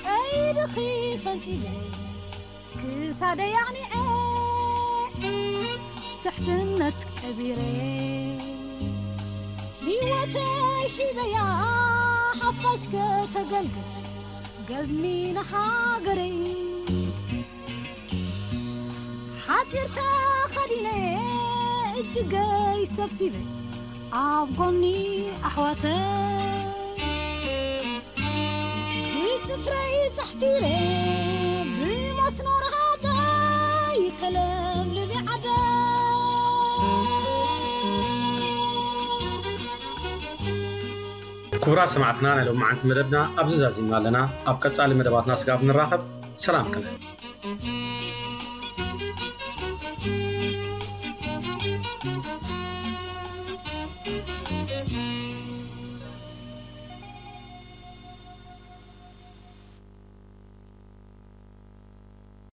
ቀይድኺ ፈንጺለ፣ ክሳደይ ኣቕኒዐ፣ ትሕትነት ቀቢረ። ህይወተይ ሂበያ፣ ሓፋሽ ከተገልግል፣ ገዝሚ ንሃገረይ። ሓጺር ተኸዲነ እጅገይ ሰብሲበ ኣብ ጎኒ ኣሕዋተይ ብጽፍረይ ጻሕቲረ ብመስኖ ረሃጸይ ከለምልም ይዓደ። ክቡራት ሰማዕትና፣ ናይ ሎማዓንቲ መደብና ኣብዚ ዛዚምና ኣለና። ኣብ ቀጻሊ መደባትና ስጋብ ንራኸብ፣ ሰላም ቅነ።